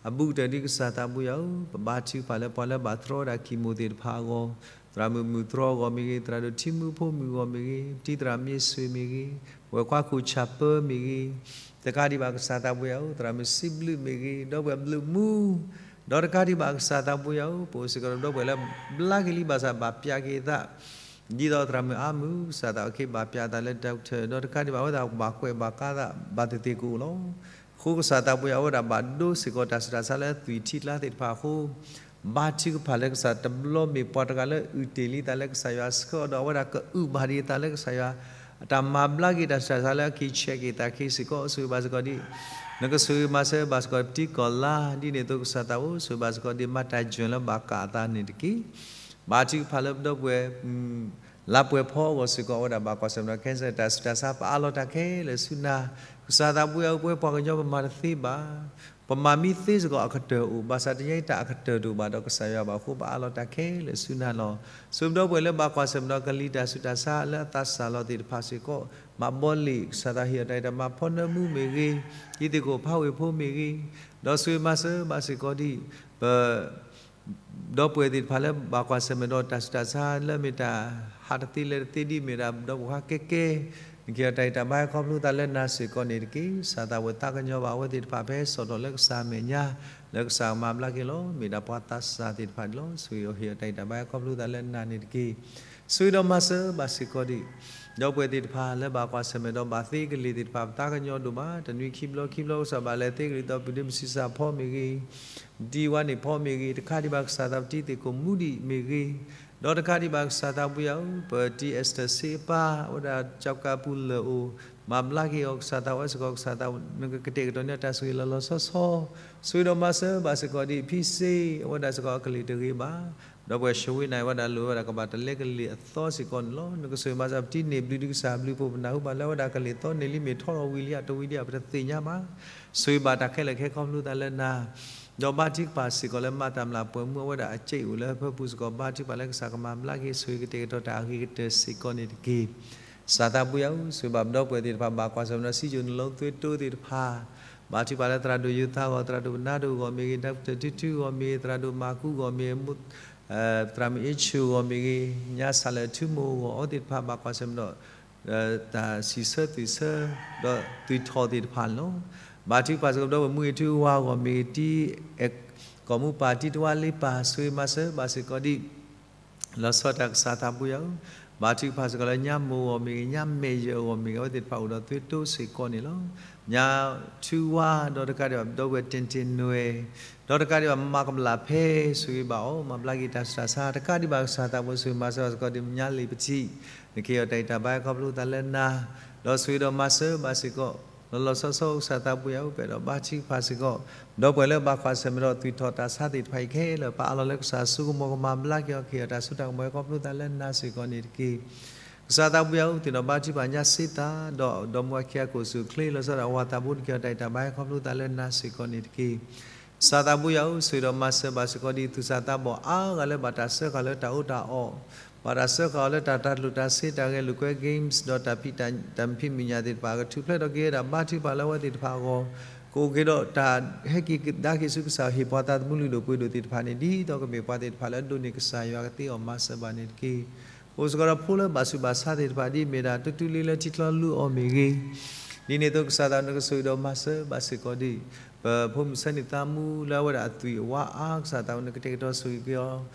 အဘူးကတၢၢ်ဒ်ကစၢ်သးပှၢ်ယွၤဧၢ, ပဘါထုကဖၣ်လၢပှၤလၢဘၣ်တြီဝဲဒၣ် chemo သ့ၣ်တဖၣ်အဂီၢ်, သရၣ်မုၣ်မုၢ်တြီအဂီၢ်မ့ၢ်ဂ့ၤ, သရၣ်ဒိၣ်ထံမူဖိမုၣ်အဂီၢ်မ့ၢ်ဂ့ၤ, တံၤသရၣ်မ့ၢ်ဆွ့ၣ်မ့ၢ်ဂ့ၤ, ဝဲၢ်ခွါခိၣ်ဆၣ်ပၢမ့ၢ်ဂ့ၤ, တကးဒံးဘၣ်ကစၢ်သးပှၢ်ယွၤဧၢ, သရၣ်မုၣ်စံးဘျုးမ့ၢ်ဂ့ၤ, ဒီပုၢ်ဝဲၢ်ဘျုးမူ ဒီးတကးဒံးဘၣ်ကစၢ်သးပှၢ်ယွၤဧၢ, ပအိၣ်စ့ၢ်ကီးဒီးဒီပုၢ်ဝဲၢ်လၢဘျါက့ၤလံဘၣ်ဆၣ် ဘၣ်ပျးက့ၤအသး ဒ်သိးသရၣ်မုၣ်အါမုၢ် ကစၢ်သးအုးက့ၤ ဘၣ်ပျးအသးလၢ doctor, ဒီးတကးဒံးဘၣ်အဝဲသ့ၣ်ဘၣ်ကွဲးဘၣ်ကါသး ဘၣ်သ့ၣ်သ့ၣ်ကအိၣ်လီၤ. အဃိကစၢ်သးပှၢ်ယွၤ အဝဲဒၣ်ဘၣ်ဒိစ့ၢ်ကီးတၢ်ဆူးတၢ်ဆါလၢသွံၣ်ထံကျါသ့ၣ်တဖၣ်အဃိ ဘါထုကဖၣ်လၢကစၢ်တဘျီမ့ၢ်ပှၤတဂၤလၢအုၣ်တ့ၢ်လံသးလၢကစၢ်ယွၤဆှၢအီၤဒီး အဝဲဒၣ်ကအုၣ်ဘၣ်ဒံးအသးလၢကစၢ်ယွၤ အတၢ်မၤဘျါက့ၤတၢ်ဆူးတၢ်ဆါလၢအက့ၤဆဲးက့ၤသးခ့စ့ၢ်ကီး ဆိၣ်ဂ့ၤဘၣ်စ့ၢ်ကီးဒံး နကဆိၣ်ဂ့ၤမၤစၢၤဘၣ်စ့ၢ်ကီးတံၤကီၢ်လါ ဒ်န့ၣ်အသိးကစၢ်သးအိၣ် ဆိၣ်ဂ့ၤဘၣ်စ့ၢ်ကီးဒံး မၤတၢ်ယွၤလၢဘၣ်ကးအသးန့ၣ်တက့ၢ်. ဘါထုကဖၣ်လၢပဒီပုၢ်ဝဲၢ် လါပှဲၤဖီအဂီၢ်စ့ၢ်ကီး အဝဲဒၣ်ဘၣ်ကွၢ်ဆၢၣ်မဲာ်ဒီး cancer တၢ်ဆူးတၢ်ဆါ ပအးလီၤတၢ်ခဲလၢာ်ဆူနၤ ကစၢ်သးပှၢ်ယွၤဧၢ ပဝဲပှၤကညီပမၤတသ့ဘၣ် ပမၤမ့ၢ်သ့စ့ၢ်ကီးအကတၢၢ်အိၣ် ဘၣ်ဆၣ်တနံၤအံၤတၢ်အကတၢၢ်တအိၣ်ဘၣ်ဒီးကစၢ်ယွၤဘၣ်အဃိ ပအးလီၤတၢ်ခဲလၢာ်ဆူနၤလီၤ. ဆိၣ်ဂ့ၤပဒီပုၢ်ဝဲၢ်လၢဘၣ်ကွၢ်ဆၢၣ်မဲာ်ဒီးကလံၤတၢ်ဆူးတၢ်ဆါ လၢအသးစၢ်လီၤသ့ၣ်တဖၣ်စ့ၢ်ကီး မၤဘီလ့ၣ် ကစၢ်သးဟ့ၣ်အီၤတၢ်အံၤတၢ်မၤဖီနၢမူမ့ၢ်ဂ့ၤ တံၤသကိးဖးဝ့ၢ်ဖိမ့ၢ်ဂ့ၤ ဒီးဆိၣ်ဂ့ၤမၤစၢၤဘၣ်စ့ၢ်ကီးဒံး ပ ဒီပုၢ်ဝဲၢ်သ့ၣ်တဖၣ်လၢဘၣ်ကွၢ်ဆၢၣ်မဲာ်ဒီးတၢ်ဆူးတၢ်ဆါလၢမ့ၢ်တၢ်ဟးတသ့လဲၤတသ့ဒ်မ့ၢ်ဒၣ်ဒီပုၢ်ဝဲၢ်ခဲကဲ နကဟ့ၣ်အီၤတၢ်ဂံၢ်တၢ်ဘါဟဲခီဖျိသးလၢနၤစ့ၢ်ကီးန့ၣ်တက့ၢ်. ကစၢ်သးဝဲသးကညီၤဘၣ်အဝဲသ့ၣ်တဖၣ်ဖဲစိာ်ထီၣ်လၢကစၢ်အမဲာ်ညါ လၢကစၢ်မၤဘျါက့ၤလီၤ မ့ၢ်ဒၣ်ပှၤသးစၢ်သ့ၣ်တဖၣ်န့ၣ်လီၤ. ဆိၣ်ဂ့ၤအီၤဟ့ၣ်အီၤတၢ်ဂံၢ်တၢ်ဘါဟဲခီဖျိသးလၢနၤန့ၣ်တက့ၢ်. ဆိၣ်ဂ့ၤဒီးမၤစၢၤဘၣ်စ့ၢ်ကီးဒံး ဒီပုၢ်ဝဲၢ်သ့ၣ်တဖၣ်လၢဘၣ်ကွၢ်ဆၢၣ်မဲာ်ဒီးဘၣ်သ့ကလံၤသ့ၣ်တဖၣ် ပသးကညီၤဒိၣ်မး တနွံခံဘျီခံဘျီကစၢ်ဘၣ်လဲၤသ့ကလံၤ ဒီးပဒ့မုၣ်ဆံးစၢ်ဖီမ့ၢ်ဂ့ၤ ဒံဝါန့ၣ်ဖီမ့ၢ်ဂ့ၤ တခါဒံးဘၣ်ကစၢ်သးပတံၤသကိးမူဒံးမ့ၢ်ဂ့ၤ ဒီးတခါဒံးဘၣ်ကစၢ်သးပှၢ်ယွၤဧၢ ပတံၤ Esther စ့အပၢ် အဝဲဒၣ်ကၠီကါပူၤလၢၢ်အိၣ် မၤဘျါက့ၤအီၤ ကစၢ်သးဝဲစ့ၢ်ကီး ကစၢ်သး နကကတဲာ်ကတီၤန့ၢ်တၢ်ဆိၣ်ဂ့ၤလီၤလီၤဆီဆီ, ဆိၣ်ဂ့ၤဒီးမၤစၢၤဘၣ်စ့ၢ်ကီးဒ်ဖံစ့ အဝဲဒၣ်စ့ၢ်ကီးအကလုၢ်တဂ့ၤဘၣ်, ဒီပုၢ်ဝဲၢ် Sherwin န့ၣ် အဝဲဒၣ်လိၣ်ဝဲဒၣ်ကဘၣ်တၢ်လဲကလံၢ်အသီစ့ၢ်ကီးန့ၣ်လီၤ. နကဆိၣ်ဂ့ၤမၤစၢၤ ပတံန့ၢ်ဘျုးဒုးကစၢ်ဘျုးဖှိၣ် ပနၢ်ဟူဘၣ်လၢအဝဲဒၣ်ကလံၢ်သီန့ၣ်လံ မ့ၢ်ထီထီၣ်ဝံၤလံဧါ တဝံၤလံဧါ ပတသ့ၣ်ညါဘၣ်. ဆိၣ်ဂ့ၤဘၣ်တၢ်ခဲလၢာ်ခဲဆ့ကီးဖျိသးလၢနၤ ဒီးဘါထုကဖၣ်စ့ၢ်ကီးလၢမၤတၢ်မျၢ်ပှဲၤမူအဝဲဒၣ်အစ့အိၣ်လၢအဖၢပူၤစ့ၢ်ကီး ဘါထုကဖၣ်လၢကစၢ်ကမၤဘျါက့ၤ ဆိၣ်ဂ့ၤကတဲာ်ကတီၤတၢ်အဂ့ၤကတၢၢ်စ့ၢ်ကီးန့ၣ်တက့ၢ်. ကစၢ်သးဘိယွၤဧၢ, ဆိၣ်ဂ့ၤဘၣ်ပဒီပုၢ်ဝဲၢ်သ့ၣ်တဖၣ် ဘၣ်ကွၢ်ဆၢၣ်မဲာ်ဒီးစံယိၣ်နလိသုးတိသ့ၣ်တဖၣ်, ဘါထုကဖၣ်လၢသရၣ်ဒိၣ်ယိၤသးအဂီၢ်, သရၣ်ဒိၣ်ဘနါဒိၣ်အဂီၢ်မ့ၢ်ဂ့ၤ, ဒီကတၢၢ်ထုထုအဂီၢ်မ့ၢ်ဂ့ၤ, သရၣ်ဒိၣ်မၤကူအဂီၢ်မ့ၢ်ဂ့ၤ, သရၣ်မုၣ်အ့ၡိၣ်အဂီၢ်မ့ၢ်ဂ့ၤ, ညါစၢ်လၢအထူမိၢ်အဂီၢ် အဝဲသ့ၣ်တဖၣ် ဘၣ်ကွၢ်ဆၢၣ်မဲာ်ဒီး တၢ်စံးဆၢသွံၣ်ဆၢ ဒီးသွံၣ်ထီၣ်သ့ၣ်တဖၣ်န့ၣ်လီၤ. ဘါထုကဖၣ်စ့ၢ်ကီးဒီးပမူဂ့ၤထူဝါအဂီၢ်မ့ၢ်ဂ့ၤ, တံအဲၣ်ကီၢ်မူပၢ် တံတဝါလ့ပၢ် ဆိၣ်ဂ့ၤမၤစၢၤဘၣ်စ့ၢ်ကီးဒ် လီၤဆီဒၣ်တၢ် ကစၢ်သးဘိယွၤဧၢ, ဘါထုကဖၣ်စ့ၢ်ကီးလၢညါမိၢ်အဂီၢ်မ့ၢ်ဂ့ၤ, ညါမဲာ်ယၢၤအဂီၢ်မ့ၢ်ဂ့ၤ, အဝဲသ့ၣ်တဖၣ်အိၣ်ဒီးသွံၣ်တိစ့ၢ်ကီးန့ၣ်လီၤ. ညါထူဝါ ဒီးတကးဒံးဘၣ် ဒီပုၢ်ဝဲၢ် တ့ၢ်တ့ၢ်နွဲၣ် ဒီးတကးဒံးဘၣ် မၤကမလၢ်ဖဲ ဆိၣ်ဂ့ၤဘၣ်အီၤ မၤဘျါက့ၤတၢ်ဆူးတၢ်ဆါ တကးဒံးဘၣ် ကစၢ်သးဘိ ဆိၣ်ဂ့ၤမၤစၢၤဘၣ်စ့ၢ်ကီးဒ်ညါလံာ်ပထံး နကဟ့ၣ်အီၤတၢ်ဂံၢ်တၢ်ဘါ ခီဖျိသးလၢနၤ, ဒီးဆိၣ်ဂ့ၤဒီးမၤစၢၤဘၣ်စ့ၢ်ကီး လီၤလီၤဆီဆီ ကစၢ်သးဘိယွၤဧၢ, ပအဲၣ်ဒိးဘါထုကဖၣ်စ့ၢ်ကီး ဒီပုၢ်ဝဲၢ်လၢဘၣ်ကွၢ်ဆၢၣ်မဲာ်ဒီးသွံၣ်ထီၣ်တၢ်ဆါသ့ၣ်တဖၣ်အံၤခဲလၢာ် ပအးလီၤလၢကစၢ်အစိကမီၤ ကမၤဘျါက့ၤအီၤ ကဟ့ၣ်အီၤတၢ်စိတၢ်ကမီၤ ခီဖျိသးလၢနၤစ့ၢ်ကီးန့ၣ်တက့ၢ်. ကစၢ်သးဘိယွၤဧၢ, သ့ၣ်နီၣ်ဘါထုကဖၣ်ညါစ့သးဒီး ဒီမါဝၤခံဂၤကိးဆူၣ်ချ့ လီၤဆီဒၣ်တၢ်ဝၤသးဘိ နကဟ့ၣ်အီၤတၢ်ဂံၢ်တၢ်ဘါ ခီဖျိသးလၢနၤစ့ၢ်ကီးန့ၣ်တက့ၢ်. ကစၢ်သးဘိယွၤဧၢ, ဆိၣ်ဂ့ၤဒီးမၤစၢၤဘၣ်စ့ၢ်ကီးဒ်သူၣ်စၢ်သးဘီၣ်အါဂၤလၢ ဘၣ်တၢ်စၢဃာ်လၢတၢ်အီၣ်တၢ်အီ, ဘၣ်တၢ်စၢဃာ်အီၤလၢတၢ်တၢ်ကျိၣ်တၢ်စ့ တၢ်ဂဲၤလိာ်ကွဲ games ဒီးတၢ်ဖံးတၢ်မနုၤမံၤညၣ်သ့ၣ်တဖၣ် ကထူၣ်ဖျဲးထီၣ်က့ၤဝဲဒၣ် ဘါထုကဖၣ်လၢအဝဲသ့ၣ်တဖၣ်အဂီၢ်, ကအိၣ်က့ၤဒီးတၢ်ဟဲက့ၤကဒါက့ၤဆူကစၢ် ဟ့ၣ်ပှၤသးသမူလုၢ်ဒိၣ်ပှ့ၤဒိၣ်သ့ၣ်တဖၣ်န့ၣ် ဒ်သိးကမ့ၢ်ပှၤသ့ၣ်တဖၣ်လၢအဒိးန့ၢ်ကစၢ်ယွၤကသ့အီၤ မၤစၢၤဘၣ်န့ၣ်တက့ၢ်. အိၣ်စ့ၢ်ကီးဒီးဖိလၢဘၣ်ဆူးဘၣ်ဆါသ့ၣ်တဖၣ် ဒ်မ့ၢ်ဒၣ်တတူၢ်လံလၢထံချီလူအီၤမ့ၢ်ဂ့ၤ, ဒ်န့ၣ်အသိး ကစၢ်သးဘိ နကဆိၣ်ဂ့ၤဒီးမၤစၢၤဘၣ်စ့ၢ်ကီးဒ် ပဖိမုၣ်ဆၢန့ၢ်သးမူလၢအဝဲဒၣ်အသွံၣ်အဝါအါ ကစၢ်သးဘိ နကတဲာ်ကတီၤဆိၣ်ဂ့ၤက့ၤ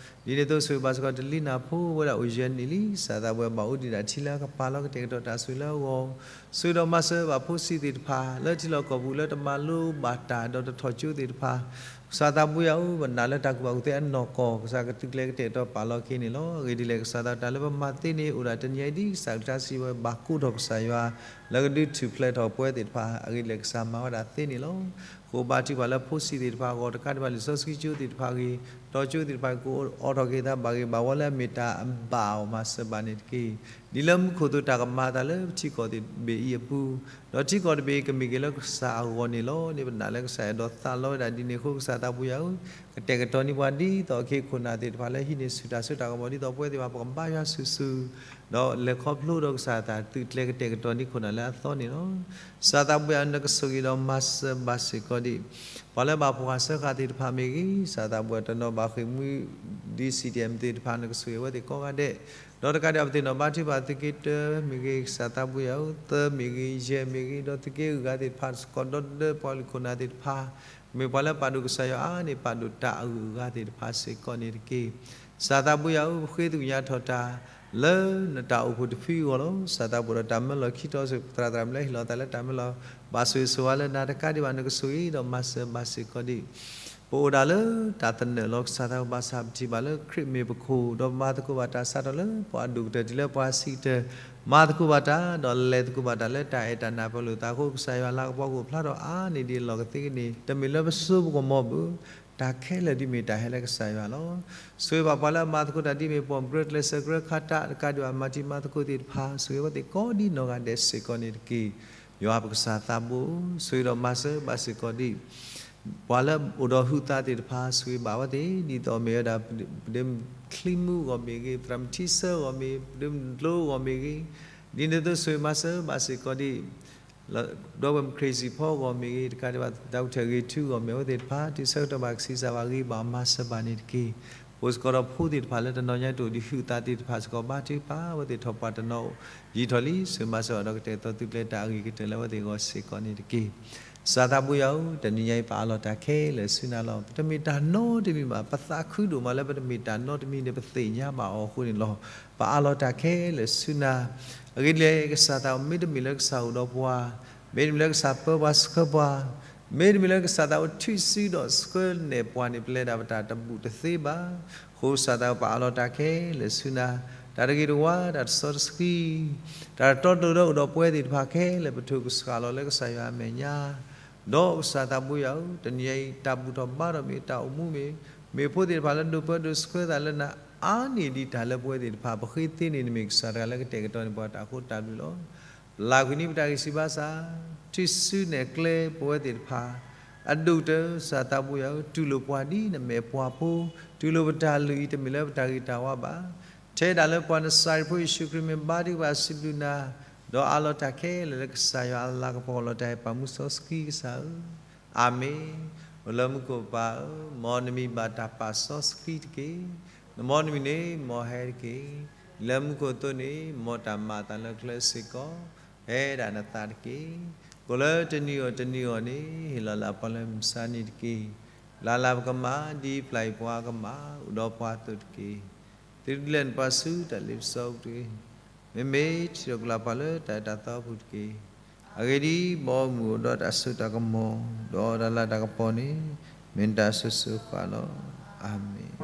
အီၤ, ဒ်န့ၣ်အသိး ဆိၣ်ဂ့ၤဘၣ်စ့ၢ်ကီး တလံနၢ်ဖိ အဝဲဒၣ်အိၣ်ယဲၢ်နံၣ်လံ, ကစၢ်သးဘိ ဘၣ်အိၣ်ဒံးဒၣ်ထံလၢအကပၤလီၤ ကတဲာ်ကတီၤတၢ်ဆိၣ်ဂ့ၤလၢအဂီၢ်, ဆိၣ်ဂ့ၤဒီးမၤစၢၤဘၣ်ဖိဆံးသ့ၣ်တဖၣ် လၢထံလီၢ်ကီၢ်ပူၤလၢတမၤလိဘၣ်တၢ်ဒီးတထီၣ်ကၠိသ့ၣ်တဖၣ်, ကစၢ်သးဘိယွၤဧၢ, ပနာ်လၢတၢ်ကူၣ်ဘၣ်ကူၣ်သ့အနီၢ်ကီၢ် ကစၢ်ကသုးကျဲၤကတဲာ်ကတီၤပာ်လီၤက့ၤန့ၣ်လီၤ. အဂ့ၢ်ဒ်လဲၣ် ကစၢ်သးဘိ တၢ်လၢပမၤသ့န့ၣ် အိၣ်ဒၣ်တနံၤအံၤဒ်ကစၢ်ကစံးဝဲ ဘၣ်ကိးထီၣ်ကစၢ်ယွၤ လၢကဒုးထူၣ်ဖျဲးထီၣ်ပဝဲသ့ၣ်တဖၣ် အဂ့ၢ်ဒ်လဲၣ် ကစၢ်မၤဝဲဒၣ်သ့န့ၣ်လီၤ. ကအိၣ်ဘါထုကဖၣ်လၢဖိဆံးသ့ၣ်တဖၣ်အဂီၢ် တကးဒံးဘၣ် လံာ်စီဆှံကၠိသ့ၣ်တဖၣ်အဂ့ၢ်, တီကၠိသ့ၣ်တဖၣ် ကအိၣ်အိးထီၣ်က့ၤသးဘၣ်ဂ့ၤဘၣ်ဝီလၢအမ့ၢ်တၢ်အဘၣ်အီၤ မၤစၢၤဘၣ်န့ၣ်တက့ၢ်. ဒ်လၢမူခိၣ်သ့ၣ်တဖၣ်ကမၤအသးလၢပထံကီၢ်တဘ့ၣ်အံၤအပူၤ, ဒီးထံကီၢ်တဘ့ၣ်အံၤကမ့ၢ်က့ၤလၢကစၢ်အဂီၢ်န့ၣ်လီၤ. ဒ်ပနာ်လၢကစၢ်အဲၣ်ဒိးသးလီဝဲဒၣ်ဒ်န့ၣ်အဃိ ကစၢ်သးဘိယွၤဧၢ, ကတဲာ်ကတီၤန့ၢ်ပှၤဒ်သိးအခ့အခိၣ်နၢ်သ့ၣ်တဖၣ်လၢဟံးန့ၢ်ဆူၣ်တၢ်စိတၢ်ကမီၤ ဒ်သိးပဝဲသ့ၣ်တဖၣ် ပကဘါယွၤဆူၣ်ဆူၣ် ဒီးလဲၤခီဖျိဒီးကစၢ်အတၢ်သုးကျဲၤ ကတဲာ်ကတီၤန့ၢ်ခိၣ်နၢ်လၢအသီန့ၣ်လီၤ. ကစၢ်သးဘိယွၤဧၢ, နကဆိၣ်ဂ့ၤဒီးမၤစၢၤဘၣ်စ့ၢ်ကီးဒ် ပှၤလၢဘၣ်ဖှီၣ်ဃာ်စၢဃာ်သ့ၣ်တဖၣ်မ့ၢ်ဂ့ၤ, ကစၢ်သးဘိယွၤဧၢ, တနီၤဘၣ်ဃ့ၢ်မှံ ဒ် CDM သ့ၣ်တဖၣ် နကဆိၣ်ဂ့ၤဝဲသ့ၣ်ကိးဂၤဒဲး, ဒီးတကးဒံးဘၣ် ပသ့ၣ်နီၣ်ဘါထုကဖၣ် သုးက့တၢမ့ၢ်ဂ့ၤ, ကစၢ်သးဘိယွၤဧၢ, သၢမ့ၢ်ဂ့ၤ, ယဲၢ်မ့ၢ်ဂ့ၤ, ဒီးသုးက့ဂုၤဂၤသ့ၣ်တဖၣ်စ့ၢ်ကီး ဒီးပှၤလုၢ်ခိၣ်နၢ်သ့ၣ်တဖၣ် မ့ၢ်ပှၤလၢပာ်ဒိၣ်ကစၢ်ယွၤအါန့ၢ် ပာ်ဒိၣ်တၢ်အဂုၤအဂၤသ့ၣ်တဖၣ်စ့ၢ်ကီးန့ၣ်တက့ၢ်. ကစၢ်သးဘိယွၤဧၢ, ပဃ့သကွံၢ်ညါထီၣ်တၢ် လၢနတၢ်အိၣ်ဖှိၣ်တဖုအဂီၢ်လီၤ. ကစၢ်သးဘိယွၤဒီး တၢ်မၢလီၤခံတီၤ သရၣ်သရၣ်မုၣ်လၢဟ့ၣ်လီၤသးလၢတၢ်မၢလီၤ ဘၣ်ဆိၣ်ဂ့ၤဆိၣ်ဝါလၢနၤ တကးဒံးဘၣ် နကဆိၣ်ဂ့ၤဒီးမၤစၢၤဘၣ်စ့ၢ်ကီးဒ် ပအိၣ်ဒၣ်လၢတၢ်သနၢၣ်လီၤ. ကစၢ်သးဘိ ဘၣ်ဆၣ်ပထံၣ်ဘၣ်လၢခရံာ်မ့ၢ်ပခိၣ် ဒီးမၤသကိးဘၣ်တၢ်စးထီၣ်လၢပှၤအဒိၣ်ကတၢၢ်တုၤလၢပှၤဆံးကတၢၢ်, မၤသကိးဘၣ်တၢ် ဒီးလဲၤသကိးဘၣ်တၢ်လၢတၢ်အဲၣ်တၢ်နးပှၤလိာ်သးအဃိ ကစၢ်ယွၤလၤကပီၤကအိၣ်ဖျါထီၣ်အါန့ၢ်ဒံးအလီၢ်ကသ့ကန့ၣ် တမ့ၢ်လၢပစိပကမီၤဘၣ် တၢ်ခဲလၢာ်ဒ်မ့ၢ်တၢ်ဟဲလၢကစၢ်ယွၤလီၤ. ဆိၣ်ဂ့ၤဘၣ်ပှၤလၢအမၤသကိးတၢ်ဒ်မ့ၢ် ပိာ်မုၣ်ကြၢးကျဲးစၢးကြၢးခးတၢ် တကးဒံးဘၣ် မၤတံၤမၤသကိးသ့ၣ်တဖၣ် ဆိၣ်ဂ့ၤဝဲသ့ၣ်ကိးဒ်နီၢ်ဂၤဒဲးစ့ၢ်ကီးန့ၣ်တက့ၢ်. ယွၤပကစၢ်သးဘိဧၢ, ဆိၣ်ဂ့ၤဒီးမၤစၢၤဘၣ်စ့ၢ်ကီးဒ် ပှၤလၢအိၣ်ဒီးဟုးသးသ့ၣ်တဖၣ် ဆိၣ်ဂ့ၤဘၣ်ဝဲသ့ၣ် ဒ်သိးမ့ၢ်ဝဲဒၣ် ပဒိၣ်ချံမူအဂီၢ်မ့ၢ်ဂ့ၤ, သရၣ်မုၣ်ထံဆၢအဂီၢ်မ့ၢ်ဂ့ၤ, ပဒိၣ်ကျိအဂီၢ်မ့ၢ်ဂ့ၤ, ဒ်န့ၣ်အသိးဆိၣ်ဂ့ၤမၤစၢၤဘၣ်စ့ၢ်ကီးဒ် ဒီပုၢ်ဝဲၢ် မုၢ်ခရ့ၣ်စံၣ်ဖီအဂီၢ်မ့ၢ်ဂ့ၤ, တကးဒံးဘၣ် ဒီကထၢၣ်ဂ့ၤထူအဂီၢ်မ့ၢ်ဂ့ၤ အဝဲသ့ၣ်တဖၣ် တုၤဆၢကတီၢ်ဘၣ်ကဆံးစၢ်ဘၣ်ဂ့ၤဘၣ် မၤစၢၤဘၣ်န့ၣ်တက့ၢ်. အိၣ်စ့ၢ်ကီးဒီးဖိသ့ၣ်တဖၣ်လၢတနီၤညါတအိၣ်ဒံးဟုးသးသ့ၣ်တဖၣ်စ့ၢ်ကီး ဘါထုကဖၣ်ဝဲသ့ၣ်ထီၣ်ပှၤတနီၤယံာ်ထီၣ်လံ ဆိၣ်ဂ့ၤမၤစၢၤဘၣ်ဒီးကတဲာ်ကတီၤသုးကျဲၤတၢ်အဂ့ၤကတၢၢ်လၢအဝဲသ့ၣ်အဂီၢ်စ့ၢ်ကီးန့ၣ်တက့ၢ်. ကစၢ်သးဘိယွၤဧၢ, တနံၤညါအံၤပအးလီၤတၢ်ခဲလၢာ်ဆူနၤလီၤ. ပတမ့ၢ်တၢ်နီတမံၤဘၣ်, ပသးခုဒိၣ်မးလၢပတမ့ၢ်တၢ်နီတမံၤန့ၣ် ပသ့ၣ်ညါဘၣ်အီၤအဃိန့ၣ်လီၤ. ပအးလီၤတၢ်ခဲလၢာ်ဆူနၤ, အဂ့ၢ်ဒ်လဲၣ် ကစၢ်သးဘိ မ့တမ့ၢ်လၢကစၢ်အိၣ်ဒီးပှၤ, မ့တမ့ၢ်လၢကစၢ်ပၢပှၤဆှၢပှၤ, မ့တမ့ၢ်လၢကစၢ်သးအိၣ်ထုးစုဒီးဆှၢနဲၣ်ပှၤန့ၣ် ပလဲၤဒၣ်ပတၢ်တဘူးတသ့ဘၣ်. အဃိကစၢ်သးဘိ ပအးလီၤတၢ်ခဲလၢာ်ဆူနၤ, တၢ်တဂ့ၤတဝါ, တၢ်တစီတဆှံ, တၢ်တတီတလိၤဒီးအိၣ်ဒီးပဝဲသ့ၣ်တဖၣ်ခဲလၢာ် ပထိၣ်ကစှၤလီၤလၢကစၢ်ယွၤအမဲာ်ညါ, ဒီးကစၢ်သးဘိယွၤဧၢ, တနံၤအံၤ တၢ်ဘူၣ်ထီၣ်ဘါထီၣ်မ့ၢ်ဂ့ၤ, တၢ်အိၣ်မူမ့ၢ်ဂ့ၤ, မ့ၢ်ဖိသ့ၣ်တဖၣ်လၢဒိၣ်ပၢဒိၣ်ဆှၢသးလၢနၤ အါန့ၢ်ဒံးတၢ်လၢပဝဲသ့ၣ်တဖၣ်, ပဃ့သ့န့ၢ်နမ့ၢ်ကစၢ်တဂၤလၢကတဲာ်ကတီၤန့ၢ်ပှၤတၢ်အဃိတၢ်ဘျုးလီၤ. ပလၢ်ကွံာ်န့ၢ်ပတၢ်ဂံၢ်စၢ်ဘါစၢ်, ထံၣ်ဆူနဲၣ်ကျဲပဝဲသ့ၣ်တဖၣ် အဒိၣ်ကတၢၢ် ကစၢ်သးဘိယွၤဧၢ, တူၢ်လိာ်ပှၤဒ်နမဲာ်ပှၤဖိ, တူၢ်လိာ်ပတၢ်လုၢ်အံၤ တမ့ၢ်လၢပတၢ်ဂ့ၤတၢ်ဝါဘၣ်. ထဲဒၣ်လၢပှၤနစၤရ့းဖိယ့ၣ်ၡူးခရံာ်မ့ၢ်ဘါထုကဖၣ်စံးဘျုးနၤ, ဒီးအးလီၤတၢ်ခဲလၢာ်လၢကစၢ်ယွၤအလၤကပီၤလီၤတၢ်အံၤ ပၢ်မူစီဆှံကစၢ်ဧၢ, အၤမ့ၣ်. အိၣ်လၢမူခိၣ်ပၢ်ဧၢ, မ်နမံၤဘၣ်တၢ်ပာ်စီဆှံတက့ၢ်. နမ်နမံၤန့ၣ် မ်ဟဲတက့ၢ်. လၢမူခိၣ်အသိးန့ၣ် မ်တၢ်မၤအသးလၢကျဲစ့ၢ်ကီး ဟဲဒၣ်နသးတက့ၢ်. ကိၣ်လၢတနံၤအီၤတနံၤအီၤန့ၣ် ဟ့ၣ်လီၤလၢပှၤလၢမုၢ်မဆါနံၤတက့ၢ်. လၢ်လၢ်ပကမၤ ဒ်ပျၢ်အံၤပှၤကမၤ အိၣ်ဒီးပှၤအသိးတက့ၢ်. သုတလဲၤနပှၤဆူတၢ်လ့ပစီအပူၤတဂ့ၤ. မ့မ့ၢ်ထံၣ်လိာ်ကလၢ်ပှၤလၢတၢ်အဲၣ်တၢ်သီအပူၤတက့ၢ်. အဂ့ၢ်ဒ်အံၤ, မ်အမုၢ်အိၣ်ဒီးတၢ်စိတၢ်ကမီၤ, ဒီးတၢ်လၤတၢ်ကပီၤန့ၣ် မ့ၢ်တၢ်ဆိၣ်ဂ့ၤဃၣ်လီၤ. အၤမ့ၣ်.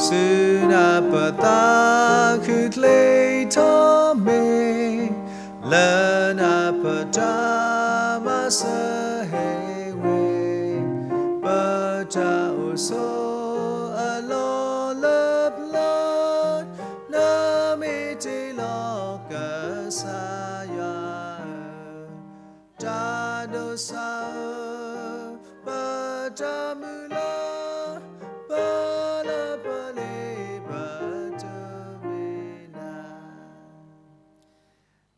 ဆူနၢ်ပၢၢ်သးခုချ့ထီၣ်မ့ၢ်, လၢနၢ်ပၢၢ်တၢ်မၤစၢၤဟ့ၣ်ဝဲ, ပတၢ်အိၣ်ဆိးအလီၢ်လၢပျၢၤ, နမ့ၢ်တ့လီၤကစၢ်ယွၤဧၢ, တၢ်ဒိးစၢ်ဧၢ, ပတၢ်မုၢ်လၢ်, ပလၢပလ့ပတမ့ၢ်နၤ.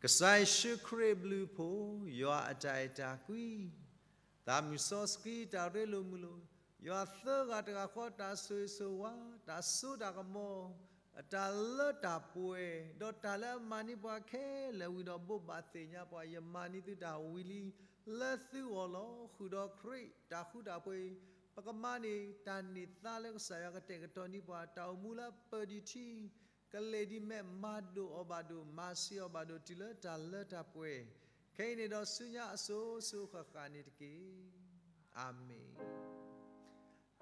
ကစၢ်ယ့ၣ်ၡူးခရံာ်အဘျုးအဖှိၣ်, ယွၤအတၢ်အဲၣ်တၢ်ကွံ, သးမုၢ်စီဆှံတၢ်ရ့လိာ်မုာ်လိာ်, ယွၤသၢဂၤတဂၤဃီတၢ်ဆိၣ်ဂ့ၤဆိၣ်ဝါ, တၢ်စိတၢ်ကမီၤ, အတၢ်လၢတၢ်ပှဲၤ, ဒီးတၢ်လၢအမၤန့ၢ်ပှၤခဲလၢာ်ဝံၤဒီးဘိးဘၣ်သ့ၣ်ညါပှၤ, ယမၤန့ၢ်သုတၢ်ဝံၤလံ, လၢသုဂီၢ်လီၤ. ဃုာ်ဒီးခရံာ်တၢ်ဃူတၢ်ဖိးအံၤ, ပကမၤန့ၢ်တၢ်န့ၢ်သါလၢကစၢ်ယွၤကတဲာ်ကတီၤန့ၢ်ပှၤ, တၢ်အိၣ်မူလၢပၢၤဒံးထံ ကလဲၤဒ်မဲး, မၤဒိၣ်အီၤဘၣ်ဒိၣ်, မၤဆံးအီၤဘၣ်ဒိၣ်, တုၤလၢတၢ်လၢတၢ်ပှဲၤ, ခဲအံၤန့ၣ်ဒီးဆူညါအစိၤစိၤဃၣ်ဃၣ်န့ၣ်တက့ၢ်. အၤမ့ၣ်,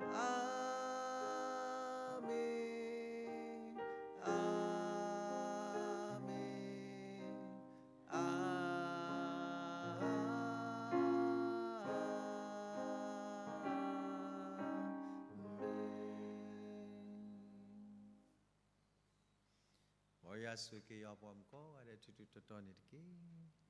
အၤမ့ၣ်, အၤမ့ၣ်, အၤမ့ၣ်. မ်ယွၤဆိၣ်ဂ့ၤက့ၤယွၤပှၤမုၣ်ကိးဂၤဒဲး ထူးထူးတီၤတီၤန့ၣ်တက့ၢ်.